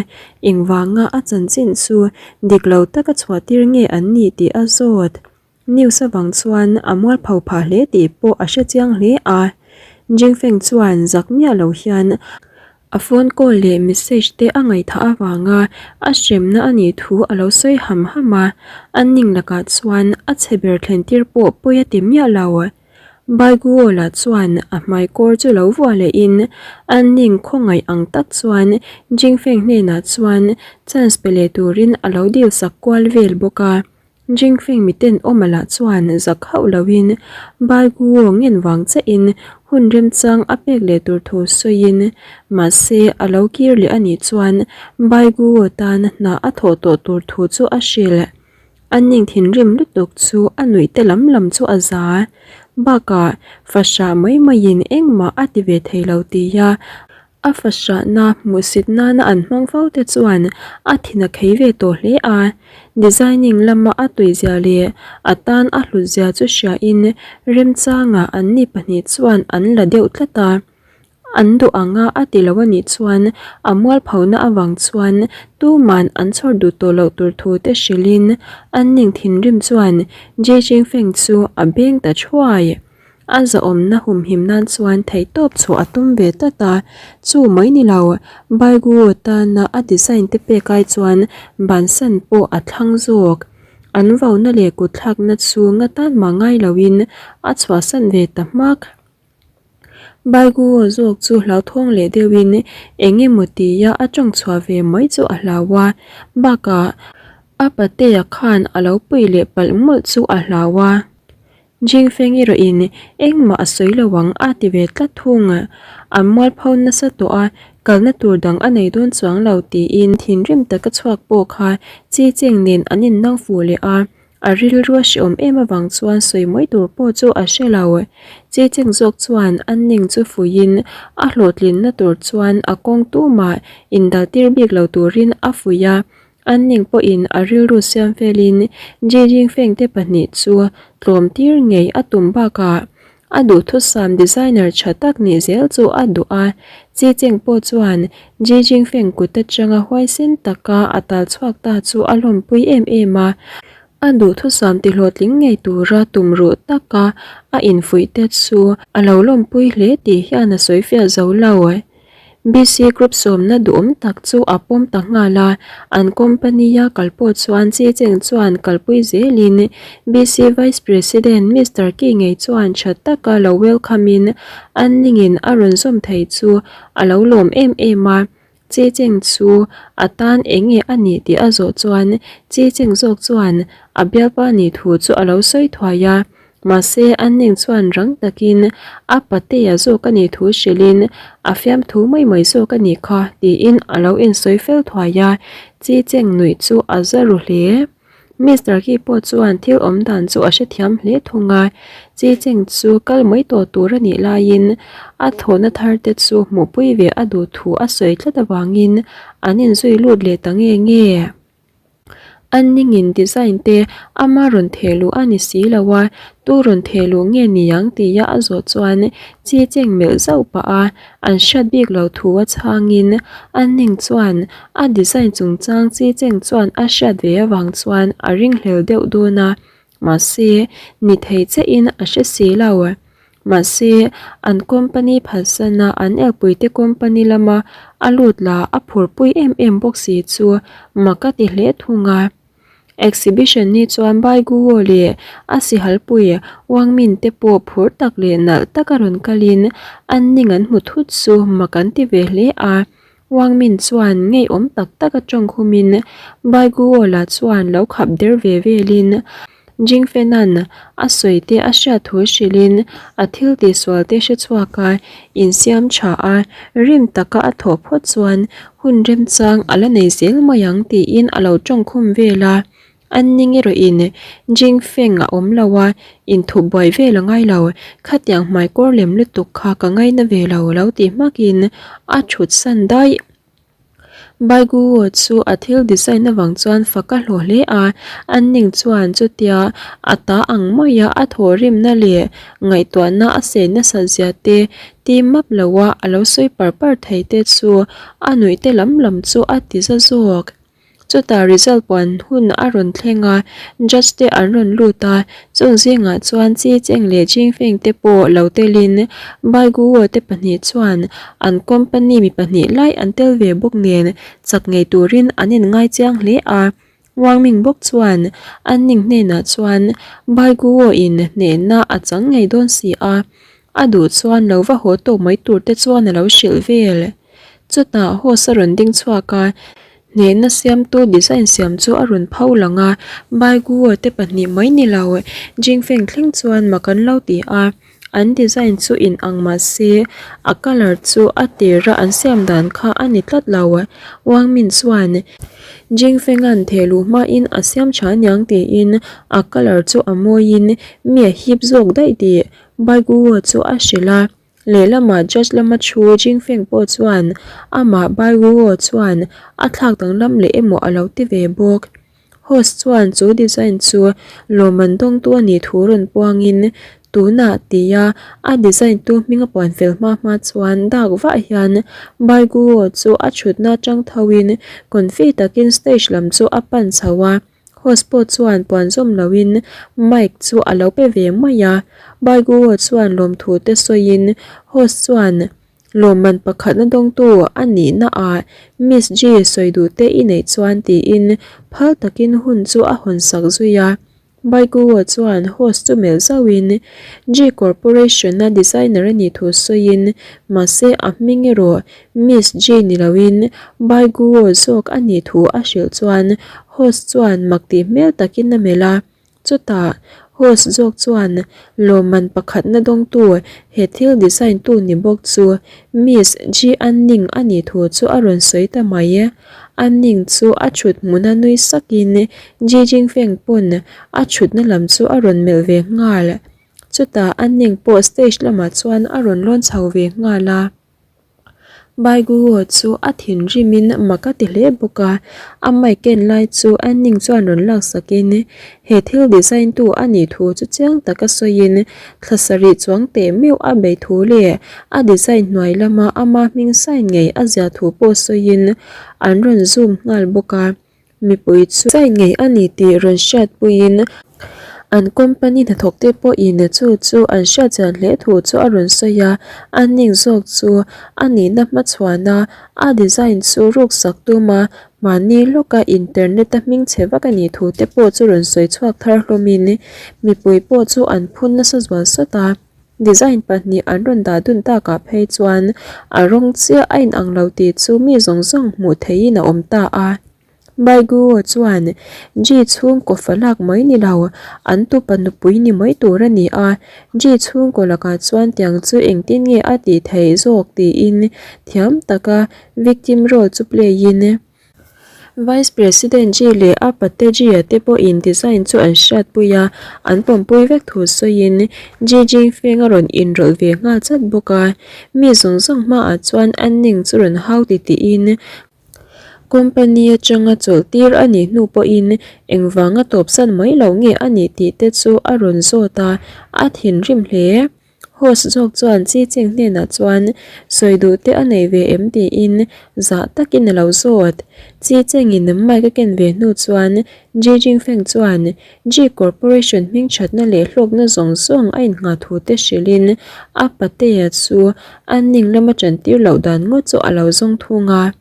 engvanga a chanchin chu dik lo taka chhuahtir nge an nih tih a zawt. News avang chuan a mualpho phah hle tih pawh a hre chiang hle a. Jingfeng chuan zak miah lo hian a phone call leh message te a ngaihthah avanga a hremna a nih thu a lo sawi ham ham a, an ning lakah chuan a chhe ber thlen tir pawh pawi a ti miah lo. Baiguola chuan a hmai kawr chu lo vuah lehin an ning khawngaih ang tak chuan Jingfeng hnenah chuan chance pe leh turin a lo dil sak kual vel bawk a. Jingfeng miten awma lah chuan zak hauh loin Baiguo ngen vang chiahin hun remchang a pek leh tur thu sawiin mahse a lo kir leh a nih chuan Baiguo tan hna a thawh tawh tur thu chu a hrilh. A ning thinrim lutuk chu a nuih te lam lam chu a za. Bakah fahrah mai maiin engmah a ti ve thei lo tia A fahrahna hmuhsit nana an hmang fo te chuan a thin a khei ve tawh hle a, designing lama a tuizia leh a tan a hlutzia chu hriain remchangah anni pahnih chuan an la deuh tlat a. An duh anga a ti lo a nih chuan a mualphona avang chuan tuman an chhawr duh tawh loh tur thu te hrilhin an ning thinrim chuan Jie Jingfeng chu a beng ta thuai. A zahawmna humhim nan chuan theihtawp chhuah a tum ve tlat a, chu mai ni lo, Baiguo tana a design te pek ai chuan bansan pawh a thlang zawk. An vauna leh kutthlakna chu nga tan mah ngai loin a chhuahsan ve ta hmak. Baiguo zawk chu hlauthawng leh deuhin eng emaw tia a tawng chhuah ve mai chu a hlau a, bakah a patea khan a lo pui leh palh mawlh chu a hlau a. Jingfeng erawhin engmah a sawi lo ang a ti ve tlat thung. An mualpho nasa tawh a, Kalna tur dang a nei dawn chuang lo tiin thinrim taka chhuak pawh kha Chi Cheng nen an innang fuh leh a, a rilru a hreawm em avang chuan sawi mai tur pawh chu a hre lo. Chi Cheng zawk chuan a ning chu fuihin a hlawhtlinna tur chuan a kawng tumah indaltir bik lo turin a fuih a, An ning pawhin a rilru siam felin Ji Jingfeng te pahnih chu tlawm tir ngei a tum bakah a duhthusam designer tha tak nih zel chu a duh a. Chi Cheng pawh chuan Ji Jingfeng kut atanga huaisen taka a tal chhuak ta chu a lawmpui em em a. A duhthusam tihlawhtling ngei tura tumruh taka a infuih te chu a lo lawmpui hle tih hian a sawifiah zo lo. BC Group sawmna duhawm tak chu a pawm ta nghal a, an company-a kal pawh chuan Chi Cheng chuan kalpui zelin BC Vice President Mister Ki ngei chuan tha taka lo welcome-in an ningin a rawn zawm thei chu a lo lawm em em a. Chi Cheng chu a tan eng nge a nih tih a zawh chuan Chi Cheng zawk chuan a bialpa nih thu chu a lo sawi thuai a. Mahse, an ning chuan rang takin a patea zawk a nih thu hrilhin a fiamthu mai mai zawk a nih kha tiin a lo insawi fel thuai a, Chi Cheng nuih chu a za ru hle. Mister Ki pawh chuan thil awm dan chu a hrethiam hle thung a, Chi Cheng chu kal mai tawh tur a nih laiin a thawhna thar te chu hmuhpui ve a duh thu a sawi tlat avangin an inzui lut leh ta nge nge. An ningin design te ama rawn theh luh a ni si lo a, tu rawn theh luh nge ni ang tia a zawh chuan chi cheng melh zauh pah a, an hriat bik lo thu a chhangin an ning chuan a design chungchang chi cheng chuan a hriat ve avang chuan a ringhlel deuh dawn a, mahse ni thei chiahin a hre si lo. Mahse, an company phalsana an elpuite company lama a lut la a phurpui em em bawk si chu mak a ti hle thung a. Exhibition ni chuan Bai Guo leh a sihalpui Wang Min te pawh phur tak leh nalh taka rawn kalin an ning an hmu thut chu mak an ti ve hle a. Wang Min chuan ngeiawm tak tak a tawng khumin Bai Guo lah chuan lo khap der ve velin Jing Fenan a sawi te a hriat thu hrilhin a thil tihsual te hre chhuak a, insiam tha a, rim taka a thawh phawt chuan hun remchang a la nei zel mai ang tiin a lo tawng khum vel a. An ning erawhin Jing Feng a awm lo a, inthup buai vel a ngai lo, khatiang hmaikawr lem lutuk kha ka ngaina ve lo lo ti hmakin a thut san daih. Baiguo chu a thil design avang chuan fak a hlawh hle a, an ning chuan chutia a ta ang maia a thawhrimna leh ngaihtuahna a sei nasat zia te ti map loa a lo sawi par par thei te chu a nuih te lam lam chu a ti za zawk. Chutah result puan hun a rawn thleng a, judge te an rawn lut a, chung zingah chuan Chi Cheng leh Jing Feng te pawh lo telin Bai Guo te pahnih chuan an company mi pahnih lai an tel ve bawk nen chak ngei turin an inngai chiang hle a. Wang Ming bawk chuan an ning hnenah chuan Bai Guo in hnehna a chang ngei dawn si a, a duh chuan lo va haw tawk mai tur te chuan a lo hrilh vel. Chutah host a rawn ding chhuak a, hnehna siamtu design siam chu a rawn pho lang a, Bai Guo te pahnih mai ni lo, Jingfeng thleng chuan mak an lo ti a, an design chu in ang mah se a colour chu a tira an siam dan kha a ni tlat lo. Wang Min chuan Jingfenga'n thehluh hmain a siam tha aniang tiin a colour chu a mawiin mi a hip zawk daih tih Bai Guo chu a hrilh a. Lehlamah judge lama thu Jingfeng pawh chuan amah Bai Guo chuan a thlak danglam leh emaw a lo ti ve bawk. Host chuan chu design chu lawmman dawngtu a nih thu rawn puangin tunah tia a design tu hming a puan fel hma hma chuan dak vah hian Bai Guo chu a thutna atang thoin confi takin stage lam chu a pan chho a. Host pawh chuan puan zawm loin mic chu a lo pe ve mai a, Baiguo chuan lawmthu te sawiin host chuan lawmman pakhatna dawngtu a nihna ah Miss G sawi duh te i neih chuan tiin phal takin hun chu a hawn sak zui a. Baiguo chuan host chu melh zauhin G Corporation-a designer a nih thu sawiin mahse a hming erawh Miss G ni loin Baiguo zawk a nih thu a hrilh chuan host chuan mak tih hmel takin a melh a, chutah Host zawk chuan lawmman pakhatna dawngtu he thil design tu ni bawk chu Miss Ji Anning a nih thu chu a rawn sawi ta mai. Anning chu a thut hmuna nui sakin Ji Jingfeng pawn a thutna lam chu a rawn melh ve nghal. Chutah Anning pawh stage lamah chuan a rawn lawn chho ve nghal a. Baiguo chu a thinrimin mak a ti hle bawk a, a mic ken lai chu Anning chuan rawn laksakin he thil design tu a nih thu chu chiang taka sawiin thla sarih chuang teh meuh a bei thu leh a design hnuai lama ama hming sign ngei a ziah thu pawh sawiin an rawn zoom nghal bawk a. Mipui chu zai ngei a ni tih rawn hriatpuiin an company hnathawkte pawhin chu chu an hriatchian hle thu chu a rawn sawi a, a ning zawk chu a nihna hmachhuana a design chu ruksak tum a, mahni lawka internet a hming chhe vak a nih thu te pawh chu rawn sawi chhuak thar hlawmin mipui pawh chu an phun nasa zual sawt a. Design pahnih an rawn dah dun takah phei chuan a rawng chiah a inang lo tih chu mi zawng zawng hmuh theihin a awm ta a. Baiguo chuan Ji chhungkaw fa lak mai ni lo, an tupa nupui ni mai tur a ni a, Ji chhungkaw lakah chuan tiang chu engtin nge a tih theih zawk tiin thiam taka victim role chu play in Vice President Ji leh a pate Ji-a te pawhin design chu an hriatpui a, an pawmpui vek thu sawiin Ji Jingfeng a rawn inrawlh ve nghal chat bawk a. Mi zawng zawng hmaah chuan Anning chu rawn hau ti tiin company atanga chawlh tir a nih hnu pawhin engvanga tawpsan mai lo nge a nih tih te chu a rawn zawt a, a thinrim hle. Host zawk chuan Chi Ching hnenah chuan sawi duh te a nei ve em tiin zah takin a lo zawt. Chi Chengin mic a ken ve hnu chuan Ji Jingfeng chuan Ji Corporation hming thatna leh hlawkna zawng zawng a innghah thu te hrilhin a patea chu a ning lama tantir loh dan ngawt chu a lo zawng thung a.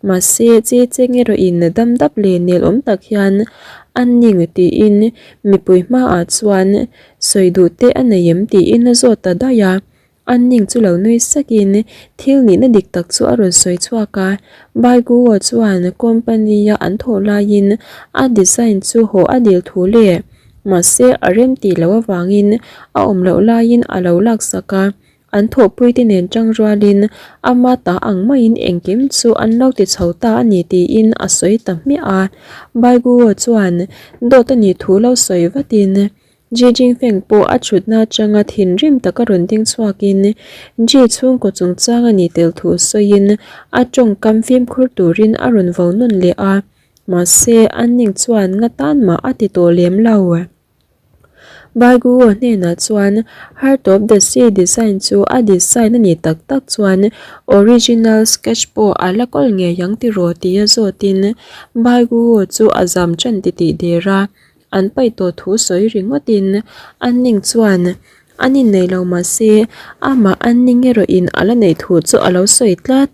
Mahse, che cheng erawhin dam dap leh nel awm tak hian a ning tiin mipui hmaah chuan sawi duh te a nei em tiin a zawt ta daih a. A ning chu lo nui sakin thil nihna dik tak chu a rawn sawi chhuak a. Baiguo chuan company-a an thawh laiin a design chu haw a dil thu leh mahse a rem tih loh avangin a awm loh laiin a lo laksak a. An thawhpuite nen tang rualin ama ta ang maiin engkim chu an lo ti chho ta a ni tiin a sawi ta hmiah a. Baiguo chuan dawt a nih thu lo sawi vatin Ji Jingfeng pawh a thutna atanga thinrim taka rawn ding chhuakin Ji chhungkaw chungchang a nih tel thu sawiin a tawngkam fimkhur turin a rawn vo nawn leh a. Mahse, an ning chuan nga tan mah a ti tawh lem lo. Baiguo hnenah chuan Heart of the Sea design chu a design a nih tak tak chuan original sketch pawh a la kawl ngei ang tiraw tia zawtin Baiguo chu a zam tan titih der a, an paih tawh thu sawi ringawtin an ning chuan an innei lo mahse amah an ning erawhin a la neih thu chu a lo sawi tlat.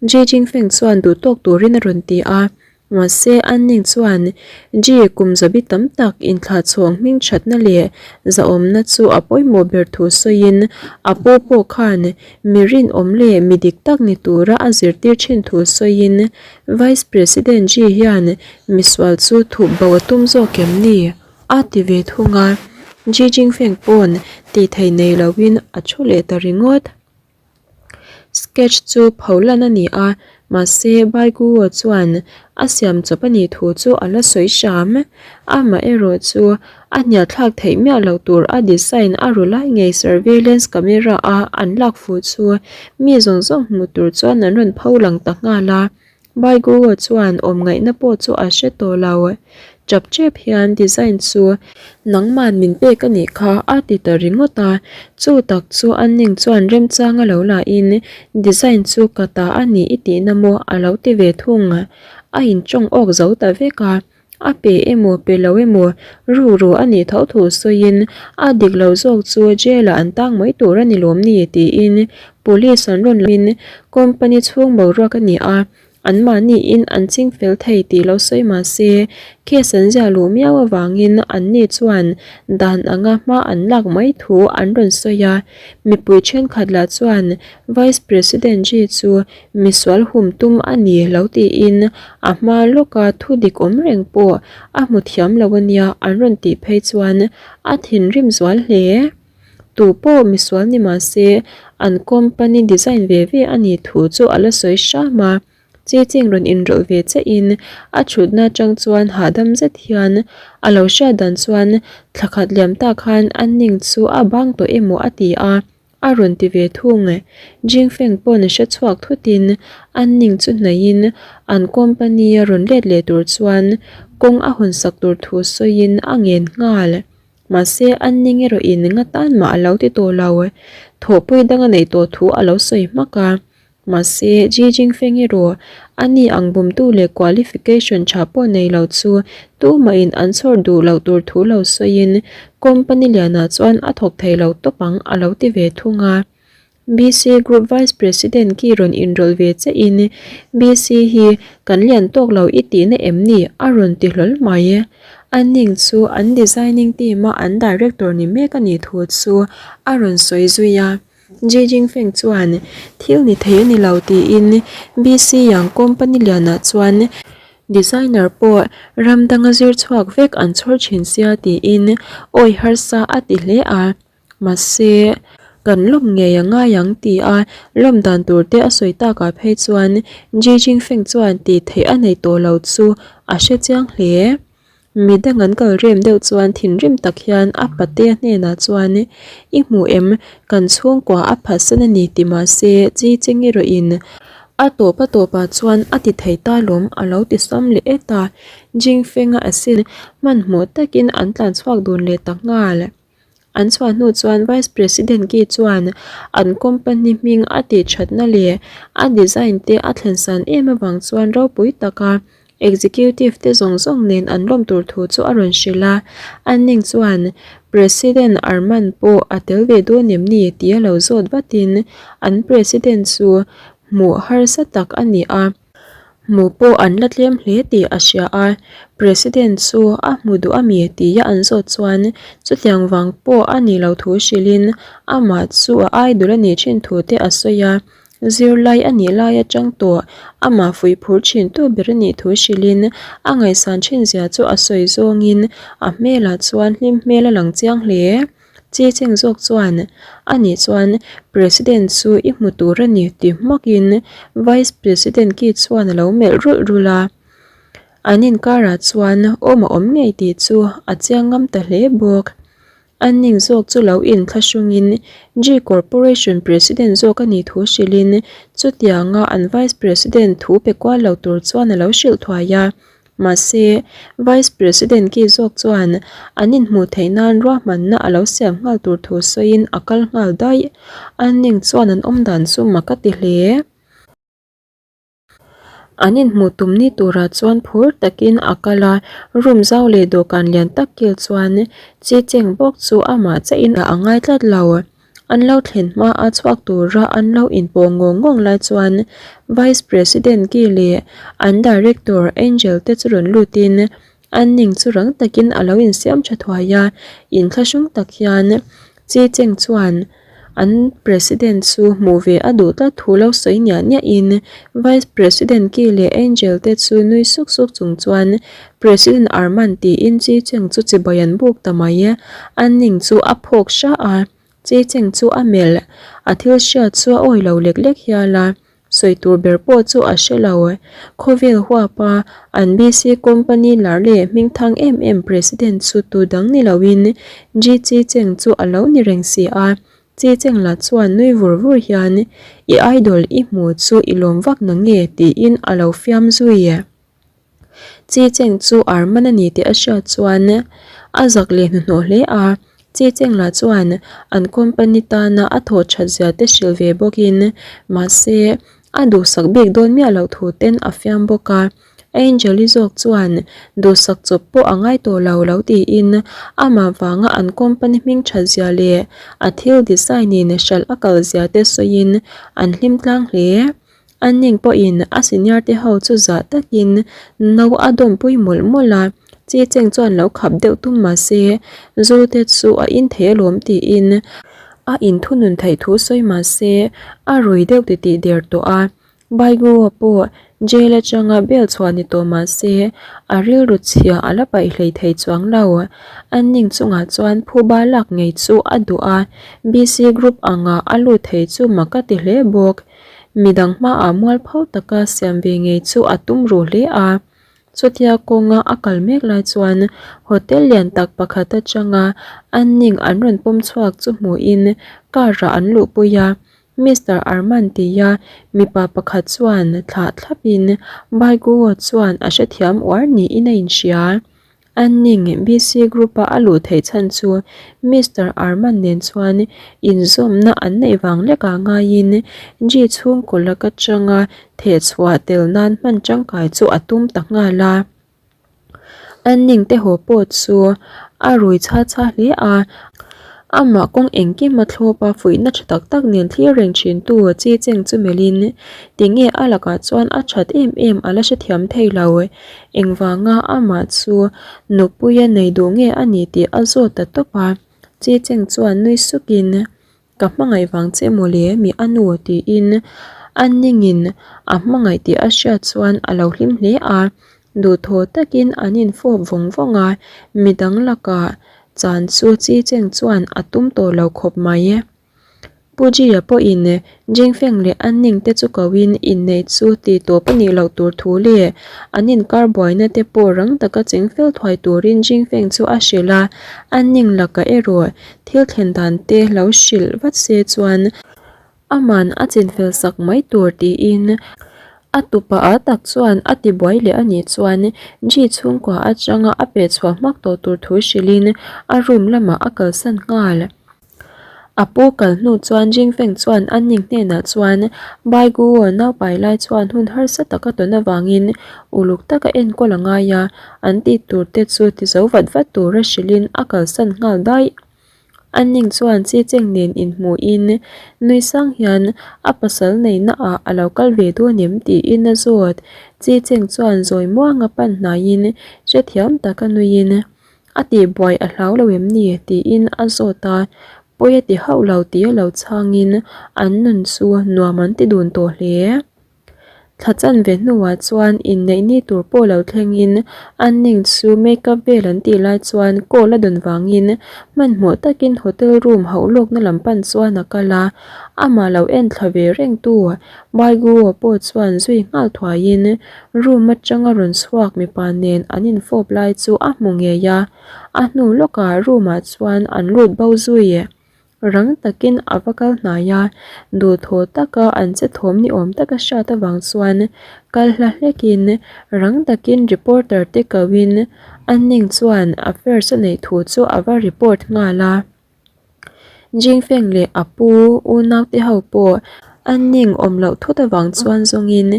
Ji Jingfeng chuan duhtawk turin a rawn ti a. Mahse, Anning chuan Ji kum zabi tam tak inthlahchhawng hming thatna leh zahawmna chu a pawimawh ber thu sawiin a pu pawh khan mi rinawm leh mi dik tak ni tura a zirtir thin thu sawiin Vice President Ji hian misual chu thup bo a tum zawk em ni? a ti ve thung a, Ji Jingfeng pawn tih thei nei loin a thu leh ta ringawt. Sketch chu pho lan a ni a, mahse Baiguo chuan a siam chawp a nih thu chu a la sawi hram. Amaherawh chu a hnialthlak theih miah loh tur a design a ru lai ngei surveillance camera a an lak fuh chu mi zawng zawng hmuh tur chuan an rawn pho lang ta nghal a. Baiguo chuan awm ngaihna pawh chu a hre tawh lo. Chap chep hian design chu nangman min pek a nih kha a ti ta ringawt a, chu tak chu a ning chuan remchang a lo la in design chu ka ta a ni i tihna maw a lo ti ve thung. A intawng awk zo ta vek a. A pe emaw pe lo emaw rukru a nih tho thu sawiin a dik lo zawk chu jail ah an tang mai tur a ni lawm ni tiin police an rawn in company chhung boruak a ni a. Anmahniin an ching fel thei tih lo sawi mah se, case an ziah luh miau avangin anni chuan dan anga hma an lak mai thu an rawn sawi a. Mipui thenkhat lah chuan Vice President Xi chu misual hum tum a ni lo tiin a hma lawka thu dik awm reng pawh a hmu thiam lo a nia an rawn tih phei chuan a thinrim zual hle. Tu pawh misual ni mah se an company design ve ve a nih thu chu a la sawi hram a, chi ching rawn inrawlh ve che in a thutna atang chuan hahdam zet hian a lo hriat dan chuan thla khat liam tak khan a ning chu a bang tawh emaw a ti a, a rawn ti ve thung. Jingfeng pawn hre chhuak thutin a ning chu hnaihin an company a rawn let leh tur chuan kawng a hawn sak tur thu sawiin a ngen nghal. Mahse, an ning erawhin nga tan mah a lo ti tawh lo. Thawhpui dang a neih tawh thu a lo sawi hmak a. Mahse, Ji Jingfeng erawh a ni ang bumtu leh qualification tha pawh nei lo chu tumahin an chhawr duh loh tur thu lo sawiin company lianah chuan a thawk thei lo tawp ang a lo ti ve thung a. BC Group Vice President khi rawn inrawlh ve che in BC hi kan lian tawk lo i tihna em ni? a rawn ti hlawl mai. A ning chu an designing team a an director ni mek a nih thu chu a rawn sawi zui a. Ji Jingfeng chuan thil ni thei a ni lo tiin BC Yang company lianah chuan designer pawh ram danga zir chhuak vek an chhawr thin sia tiin awi harsa a ti hle a. Mahse, kan lawm ngei a ngai ang ti a lawm dan tur te a sawi takah phei chuan Ji Jingfeng chuan tih theih a nei tawh lo chu a hre chiang hle. Mi dang an kal rem deuh chuan thinrim tak hian a patea hnenah chuan I hmu em, kan chhungkua a phatsan a ni ti mahse Ji Ching erawhin a tawp a tawpah chuan a ti thei ta lawm a lo ti sam leh et a. Jingfeng-a asin hmanhmawh takin an tlan chhuak dun leh ta nghal. An chhuah hnu chuan Vice President Ki chuan an company hming a tih thatna leh a design te a thlen san em avang chuan ropui taka executive te zawng zawng nen an lawm tur thu chu a rawn hrilh a. An ning chuan President Arman pawh a tel ve dawn em ni tih a lo zawt vatin an President chu hmuh harsa tak a ni a. Hmu pawh an la tlem hle tih a hria a, President chu a hmu duh a mi tia an zawt chuan chutiang vang pawh a ni lo thu hrilhin amah chu a idol a nih thin thu te a sawi a, zirlai a nih lai atang tawh amah fuih phur thin tu ber a nih thu hrilhin a ngaihsan thin zia chu a sawi zawngin a hmelah chuan hlim hmel a lang chiang hle. Chi cheng zawk chuan, A nih chuan President chu i hmu tur a ni ti hmakin Vice President ki chuan a lo melh rulh rulh a. An inkarah chuan awm a awm ngei tih chu a chiang ngam ta hle bawk. A ning zawk chu lo inthlahrungin G Corporation President zawk a nih thu hrilhin chutianga an Vice President thu pe kual lo tur chuan a lo hrilh thuai a. Mahse, Vice President ki zawk chuan an inhmuh theih nan ruahmanna a lo siam nghal tur thu sawiin a kal nghal daih. An ning chuan an awm dan chu mak a ti hle. An inhmuh tum ni turah chuan phur takin a kal a, room zau leh dawhkan lian tak kil chuan chi cheng bawk chu amah chiahin a ngai tlat lo. An lo thlen hma a chhuak tura an lo inpawh ngawng ngawng lai chuan Vice President Ki leh an Director Angel te chu rawn lutin an ning chu rang takin a lo insiam tha thuai a, inthlahrung tak hian Chi Cheng chuan an President chu hmuh ve a duh tlat thu lo sawi niah niahin Vice President Ki leh Angel te chu nui suk suk chung chuan President Arman tiin Chi Cheng chu chibai an buk ta mai. An ning chu a phawk hra a, Chi Cheng chu a melh. A thil hriat chu a awi lo lek lek hial a, sawi tur ber pawh chu a hre lo. Khawvel huapa an BC company lar leh hmingthang em em President chu tu dang ni loin Ji Chi Cheng chu a lo ni reng si a. Chi Cheng lah chuan nui vur vur hian, I idol i hmu chu i lawm vak na nge? tiin a lo fiam zui. Chi Cheng chu Arman a ni tih a hriat chuan a zak leh hnuhnawh hle a, Chi Cheng lah chuan an company tana a thawh that zia te hrilh ve bawkin mahse a duhsak bik dawn miah loh thu ten a fiam bawk a. Angel-i zawk chuan duhsak chawp pawh a ngai tawh lo lo tiin amah vanga an company hming that zia leh a thil design in hralh a kal zia te sawiin an hlim tlang hle. An ning pawhin a senior te ho chu zah takin no a dawmpui mawlh mawlh a, Chi Cheng chuan lo khap deuh tum mah se zu te chu a in thei alawm tiin a inthunun theih thu sawi mah se a rui deuh titih der tawh a. Baigua pawh jail atanga bail chhuah ni tawh mah se a rilru chhia a la paih hlei thei chuang lo. An ning chungah chuan phuba lak ngei chu a duh a, BC group anga a lut thei chu mak a ti hle bawk. Midang hmaah mualpho taka siam ve ngei chu a tum ruh hle a. Chutia kawnga a kal mek lai chuan hotel lian tak pakhat atanga an ning an rawn pawm chhuak chu hmuhin car ah an luhpui a. Mister Arman tia mipa pakhat chuan thlah thlapin Baiguo chuan a hrethiam uar niin a inhria. An ning BC Group-a a luh theih chhan chu Mister Arman nen chuan inzawmna an neih vang lekah ngaiin G chhungkaw lak atanga thehchhuah tel nan hman tangkai chu a tum ta nghal a. An ning te haw pawh chu a rui chha chha hle a, amah kawng engkim a thlawp a fuihna tha tak tak nen thlir reng thin tu Chi Cheng chu melhin tinge a lakah chuan a that em em a la hrethiam thei lo. Engvanga amah chu nupuia nei duh nge a ni tih a zawt ta tawp a, Chi Cheng chuan nui sukin Ka hmangaih vang che mawle mi a nu tiin a ningin a hmangaih tih a hriat chuan a lo hlim hle a, duhthaw takin an infawp vawng vawng a, midang lakah chan chu Chi Cheng chuan a tum tawh lo khawp mai. Pu Jia pawhin Jingfeng leh An Ning te chu koin inneih chu tih tawp a nih loh tur thu leh an inkar buaina te pawh rang taka chengfel thuai turin Jingfeng chu a hrilh a, An Ning lakah erawh thil thlen dan te lo hrilh vat se chuan aman a chinfel sak mai tur tiin a tupa ah tak chuan a ti buai leh a nih chuan Ji chhungkua atanga a peh chhuah hmak tawh tur thu hrilhin a room lamah a kalsan nghal. A pu kal hnu chuan Jingfeng chuan an ning hnenah chuan Bai Guo naupai lai chuan hun harsa taka tawn avangin uluk taka enkawl a ngai a, an tih tur te chu ti zo vat vat tura hrilhin a kalsan nghal daih. An ning chuan Chi Cheng nen inhmuhin nui sang hian a pasal neihna ah a lo kal ve dawn em tiin a zawt. Chi Cheng chuan zawi muanga pan hnaiin hrethiam taka nuiin A tihbuai a hlau lo em ni? tiin a zawt a, pawi a ti hauh lo tih a lo chhangin an nun chu nuam an ti dun tawh hle. Thla chanve hnuah chuan inneih ni tur pawh lo thlengin an ning chu make up vel an tih lai chuan call a dawn vangin hmanhmawh takin hotel room hauh lawkna lam pan chuan a kal a, amah lo en thla ve rengtu Baiguo pawh chuan zui nghal thuaiin Room atanga rawn chhuak mipa nen an infawp lai chu a hmu ngei a, a hnu lawkah room ah chuan an lut bo zui. Rang takin a va kal hnai a, duhthaw taka an che thawm ni awm taka hriat avang chuan kal hla hlekin rang takin reporter te kohin a ning chuan affairs a neih thu chu a va report nghal a. Jingfeng leh a pu unaute ho pawh an ning awm loh thut avang chuan zawngin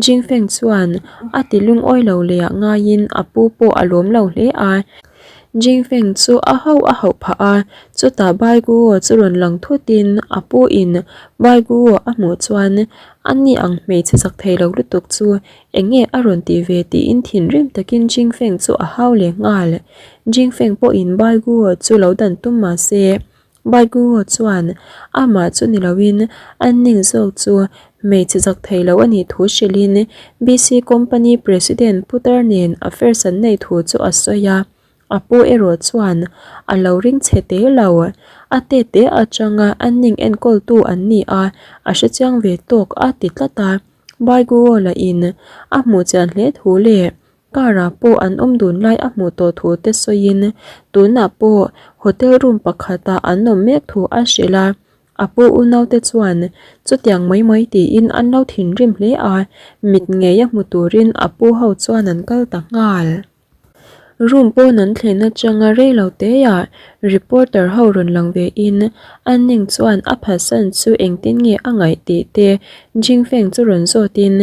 Jingfeng chuan a ti lungawi lo leh ah ngaiin a pu pawh a lawm lo hle a. Jingfeng chu a hauh a hauh phah a, chutah Bai Guo chu rawn lang thutin a pu in Bai Guo a hmuh chuan a ni ang hmeichhe chak thei lo lutuk chu Eng nge a rawn tih ve tiin thinrim takin Jingfeng chu a hau leh nghal. Jingfeng pawhin Bai Guo chu lo dan tum mah se, Bai Guo chuan amah chu ni loin an ning zawk chu hmeichhe zak thei lo a nih thu hrilhin BC Company President Putar nen affairs an neih thu chu a sawi a. A pu erawh chuan a lo ring chhe te lo. A tete atanga an ning enkawltu an ni a, a hrechiang ve tawk a ti tlat a. Baiguola in a hmuh chian hle thu leh car ah pawh an awm dun lai a hmuh tawh thu te sawiin tunah pawh hotel room pakhat ah an awm mek thu a hrilh a, a pu unau te chuan chutiang mai mai tiin an lo thinrim hle a, mit ngei a hmu turin a pu ho chuan an kal ta nghal. Room pawn an thlen atanga rei lo teah reporter ho rawn lang ve in an ning chuan a phatsan chu engtin nge a ngaih tih te Jingfeng chu rawn zawt in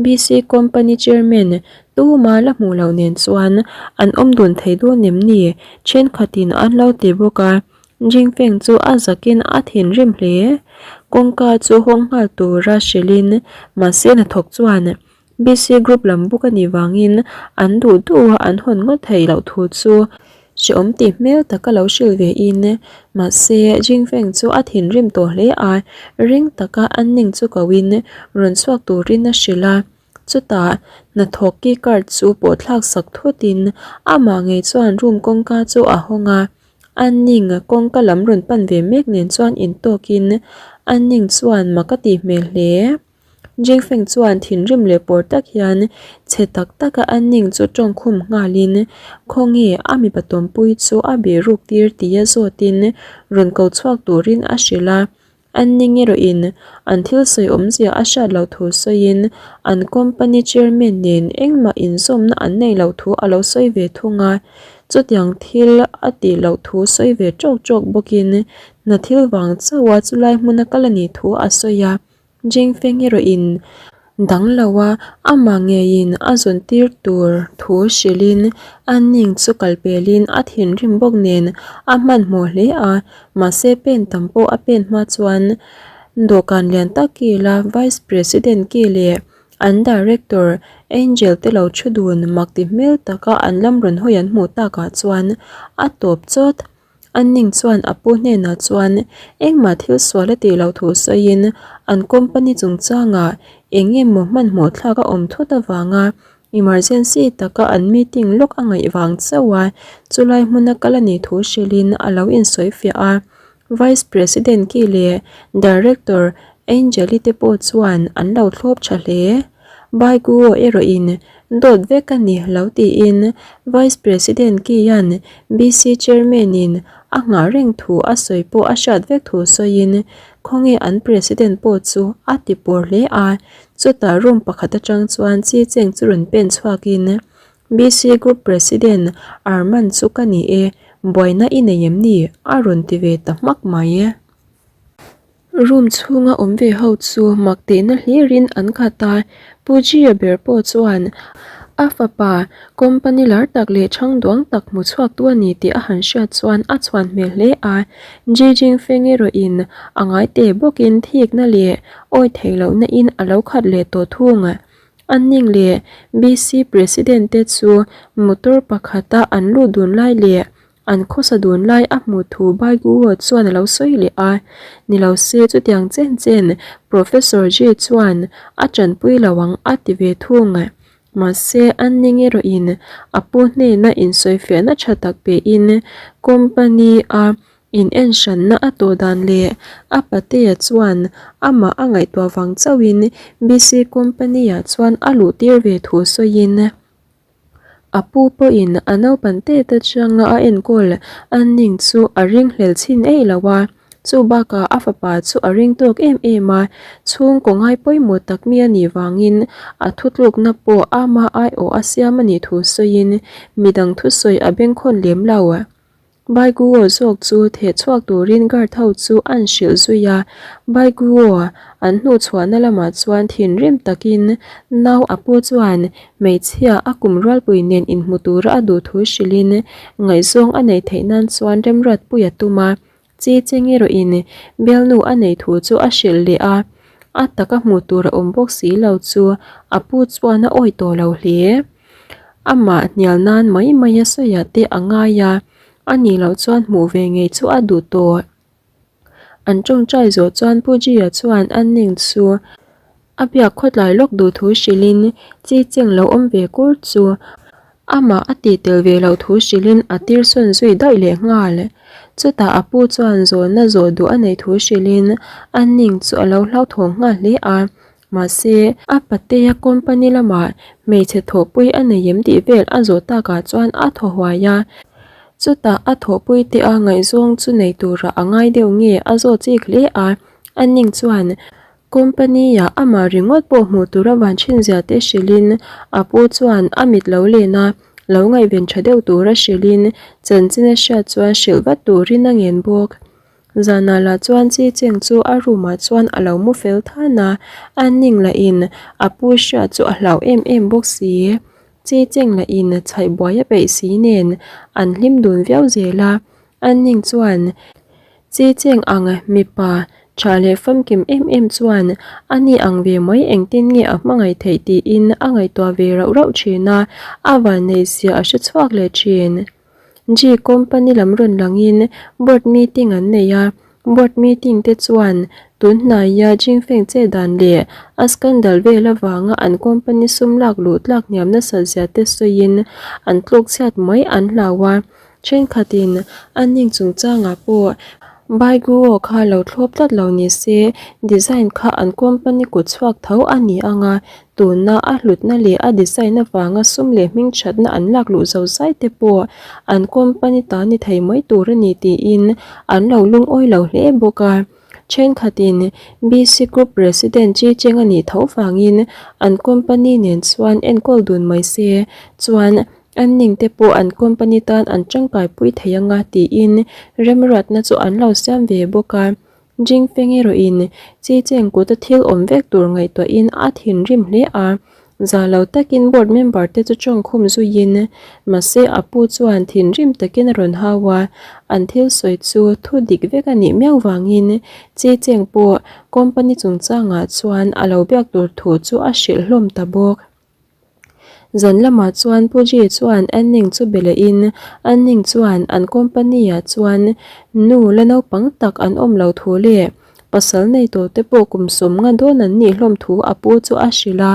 BC company chairman tuma la hmuh loh nen chuan an awm dun thei dawn em ni thenkhat in an lo ti bawk a. Jingfeng chu a zakin a thinrim hle. Kawngka chu hawng nghal tura hrilhin mahse hnathawk chuan BC Group lam buk a nih vangin an duh duh a an hawn ngawt theih loh thu chu hrehawm tih hmel taka lo hrilh ve in. Mahse Jingfeng chu a thinrim tawh hle a, ring taka an ning chu ko in rawn chhuak turin a hrilh a. Chutah hnathawk key card chu pawh thlak sak thut in amah ngei chuan room kawngka chu a hawng a, a ning kawngka lam rawn pan ve mek nen chuan intawk in a ning chuan mak a tih hmel hle. Jingfeng chuan thinrim leh pawr tak hian chhe tak taka a ning chu tawngkhum nghal in khawnge a mipa tawmpui chu a bih ruk tir tia zawt in rawn ko chhuak turin a hrilh a. An ning erawhin an thil sawi awmzia a hriat loh thu sawiin an company chairman nen engmah inzawmna an neih loh thu a lo sawi ve thung a. Chutiang thil a tih loh thu sawi ve tawk tawk bawkin hna thil vang chauha chulai hmuna kal a nih thu a sawi a. Jingfeng erawhin dang lo a, amah ngeiin a zawn tir tur thu hrilhin a ning chu kal pelin a thinrim bawk nen a hmanhmawh hle a, mahse pen tam pawh a pen hma chuan dawhkan lian tak kila Vice President ki leh an Director Angel te lo thu dun mak ti hmel taka an lam rawn hawi an hmuh takah chuan a tawp chawt. An ning chuan a pu hnenah chuan engmah thil sual a tih loh thu sawiin an company chungchangah eng emaw hmanhmawh thlak a awm thut avanga emergency taka an meeting lawk a ngaih vang chauh a, chulai hmuna kal a nih thu hrilhin a lo insawifiah a. Vice President ki leh Director Angel-i te pawh chuan an lo thlawp tha hle. Baiguo erawhin dawt vek a ni lo tiin Vice President Kian BC Chairman-in a nghah reng thu a sawi pawh a hriat vek thu sawiin khawnge an President pawh chu a ti pawr hle a, chutah room pakhat atang chuan chi cheng chu rawn pen chhuakin BC Group President Arman chu ka ni e, buaina i nei em ni? a rawn ti ve ta hmak mai. Room chhunga awm ve ho chu mak tihna hlirin an khat a, Pu Gia ber pawh chuan a fapa company lar tak leh chhang duang tak hmu chhuak tu a ni tih a han hriat chuan a chhuan hmel hle a, Ji Jingfeng erawhin a ngai te bawkin thikna leh awi theih lohna in a lo khat leh tawh thung. A ning leh BC President te chu motor pakhata an lut dun lai leh An khawsa dun lai a hmuh thu Baiguo chuan a lo sawi leh a, ni lo se chutiang chen chen Professor Ji chuan a tanpui lo ang a ti ve thung. Mahse, an ning erawhin a pu hnena insawifiahna tha tak pein company-a inenhranna a tawh dan leh a patea chuan amah a ngaihtuah vang chauhin BC company-ah chuan a luhtir ve thu sawiin, A pu pawhin a naupan tete changa a enkawl a ning chu a ringhlel chhin eih lo a, chu bakah a fapa chu a ring tawk em em a, chhungkaw ngai pawimawh tak mi a nih vangin a thutlukna pawh ama aiawh a siam a nih thu sawiin midang thusawi a bengkhawn lem lo. Baiguo zawk chu theh chhuak turin guard ho chu an hrilh zui a, Baiguo an hnuh chhuahna lamah chuan thinrim takin nau a pu chuan hmeichhia a kum rualpui nen inhmu tura a duh thu hrilhin ngaihzawng a neih theih nan chuan remruatpui a tum a, Chi cheng erawhin bialnu a neih thu chu a hrilh leh a, a taka hmuh tur a awm bawk si lo chu a pu chuan a awi tawh lo hle. Amah hnial nan mai mai a sawiah te a ngai a, a nih loh chuan hmuh ve ngei chu a duh tawh. An tawngtai zawh chuan Pu Gia chuan a ning chu a biak khawtlai lawk duh thu hrilhin chi cheng lo awm ve kur chu amah a tih tel ve loh thu hrilhin a tir sawn zui daih leh nghal. Chutah a pu chuan zawhna zawh duh a neih thu hrilhin a ning chu a lo hlauthawng nghal hle a, Mahse, a patea company lamah hmeichhe thawhpui a nei em tih vel a zawh takah chuan a thaw huai a. Chutah a thawhpui te a ngaihzawng chu nei turah a ngai deuh nge a zawt chik hle a. A ning chuan company-ah amah ringawt pawh hmuh tur a van thin zia te hrilhin a pu chuan a mit lo len a, lo ngaihven tha deuh tura hrilhin chanchin a hriat chuan hrilh vat turin a ngen bawk. Zanah lah chuan chi cheng chu a room ah chuan a lo mu fel than a, a ning lah in a pu hriat chu a hlau em em bawk si. Chi cheng lah in chhaih buai a peih si nen an hlim dun viau zel a, a ning chuan. Chi cheng ang mipa tha leh famkim em em chuan a ni ang ve mai engtin nge a hmangaih theih tiin a ngaihtuah ve rauh rauh thin a, a vanneihzia a hre chhuak leh thin. G company lam rawn langin board meeting an nei a, board meeting te chuan tun hnaia Jingfeng che dan leh a scandal vel avanga an company sum lak luh tlak hniam nasat zia te sawiin an tluk chhiat mai an hlau a. Thenkhatin a ning chungchangah pawh Baiguo kha lo thlawp tlat lo ni se, design kha an company kut chhuak tho a ni ang a, tuna a hlutna leh a design avanga sum leh hmingthatna an lak luh zo zai te pawh an company ta ni thei mai tur a ni tiin an lo lungawi lo hle bawk a. Thenkhatin BC Group President Chi Cheng a nih tho vangin an company nen chuan enkawl dun mai se chuan An ning te pawh an company tan an tangkai pui thei anga tiin remruatna chu an lo siam ve bawk a. Jingfeng erawhin Chi Cheng kuta thil awm vek tur ngaihtuahin a thinrim hle a. Za lo takin board member te chu tawngkhum zuiin mahse a pu chuan thinrim takin a rawn hau a. An thil sawi chu thu dik vek a nih miau vangin Chi Cheng pawh company chungchangah chuan a lo biak tur thu chu a hrilh hlawm ta bawk. Zan lamah chuan Pu Ji chuan Anning chu be lehin Anning chuan an company ah chuan nu la naupang tak an awm lo thu leh pasal nei tawh te pawh kum sawmnga dawn an nih hlawm thu a pu chu a hrilh a.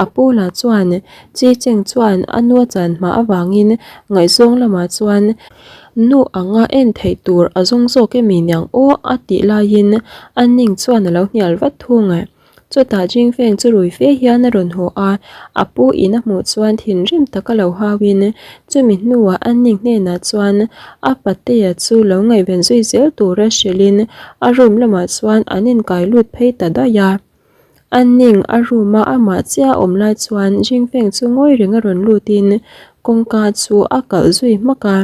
A pu lah chuan Chi Cheng chuan a nu a chan hma avangin ngaihzawng lamah chuan nu anga en theih tur a zawng zawk emi niang aw a tih laiin Anning chuan a lo hnial vat thung. Chutah Jingfeng chu rui fe hian a rawn haw a, a pu in a hmuh chuan thinrim taka lo hauin chumi hnuah an ning hnenah chuan a patea chu lo ngaihven zui zel tura hrilhin a room lamah chuan an inkai lut phei ta daih a. An ning a room a amah chiah a awm lai chuan Jingfeng chu ngawi reng a rawn lutin kawngka chu a kalh zui hmak a.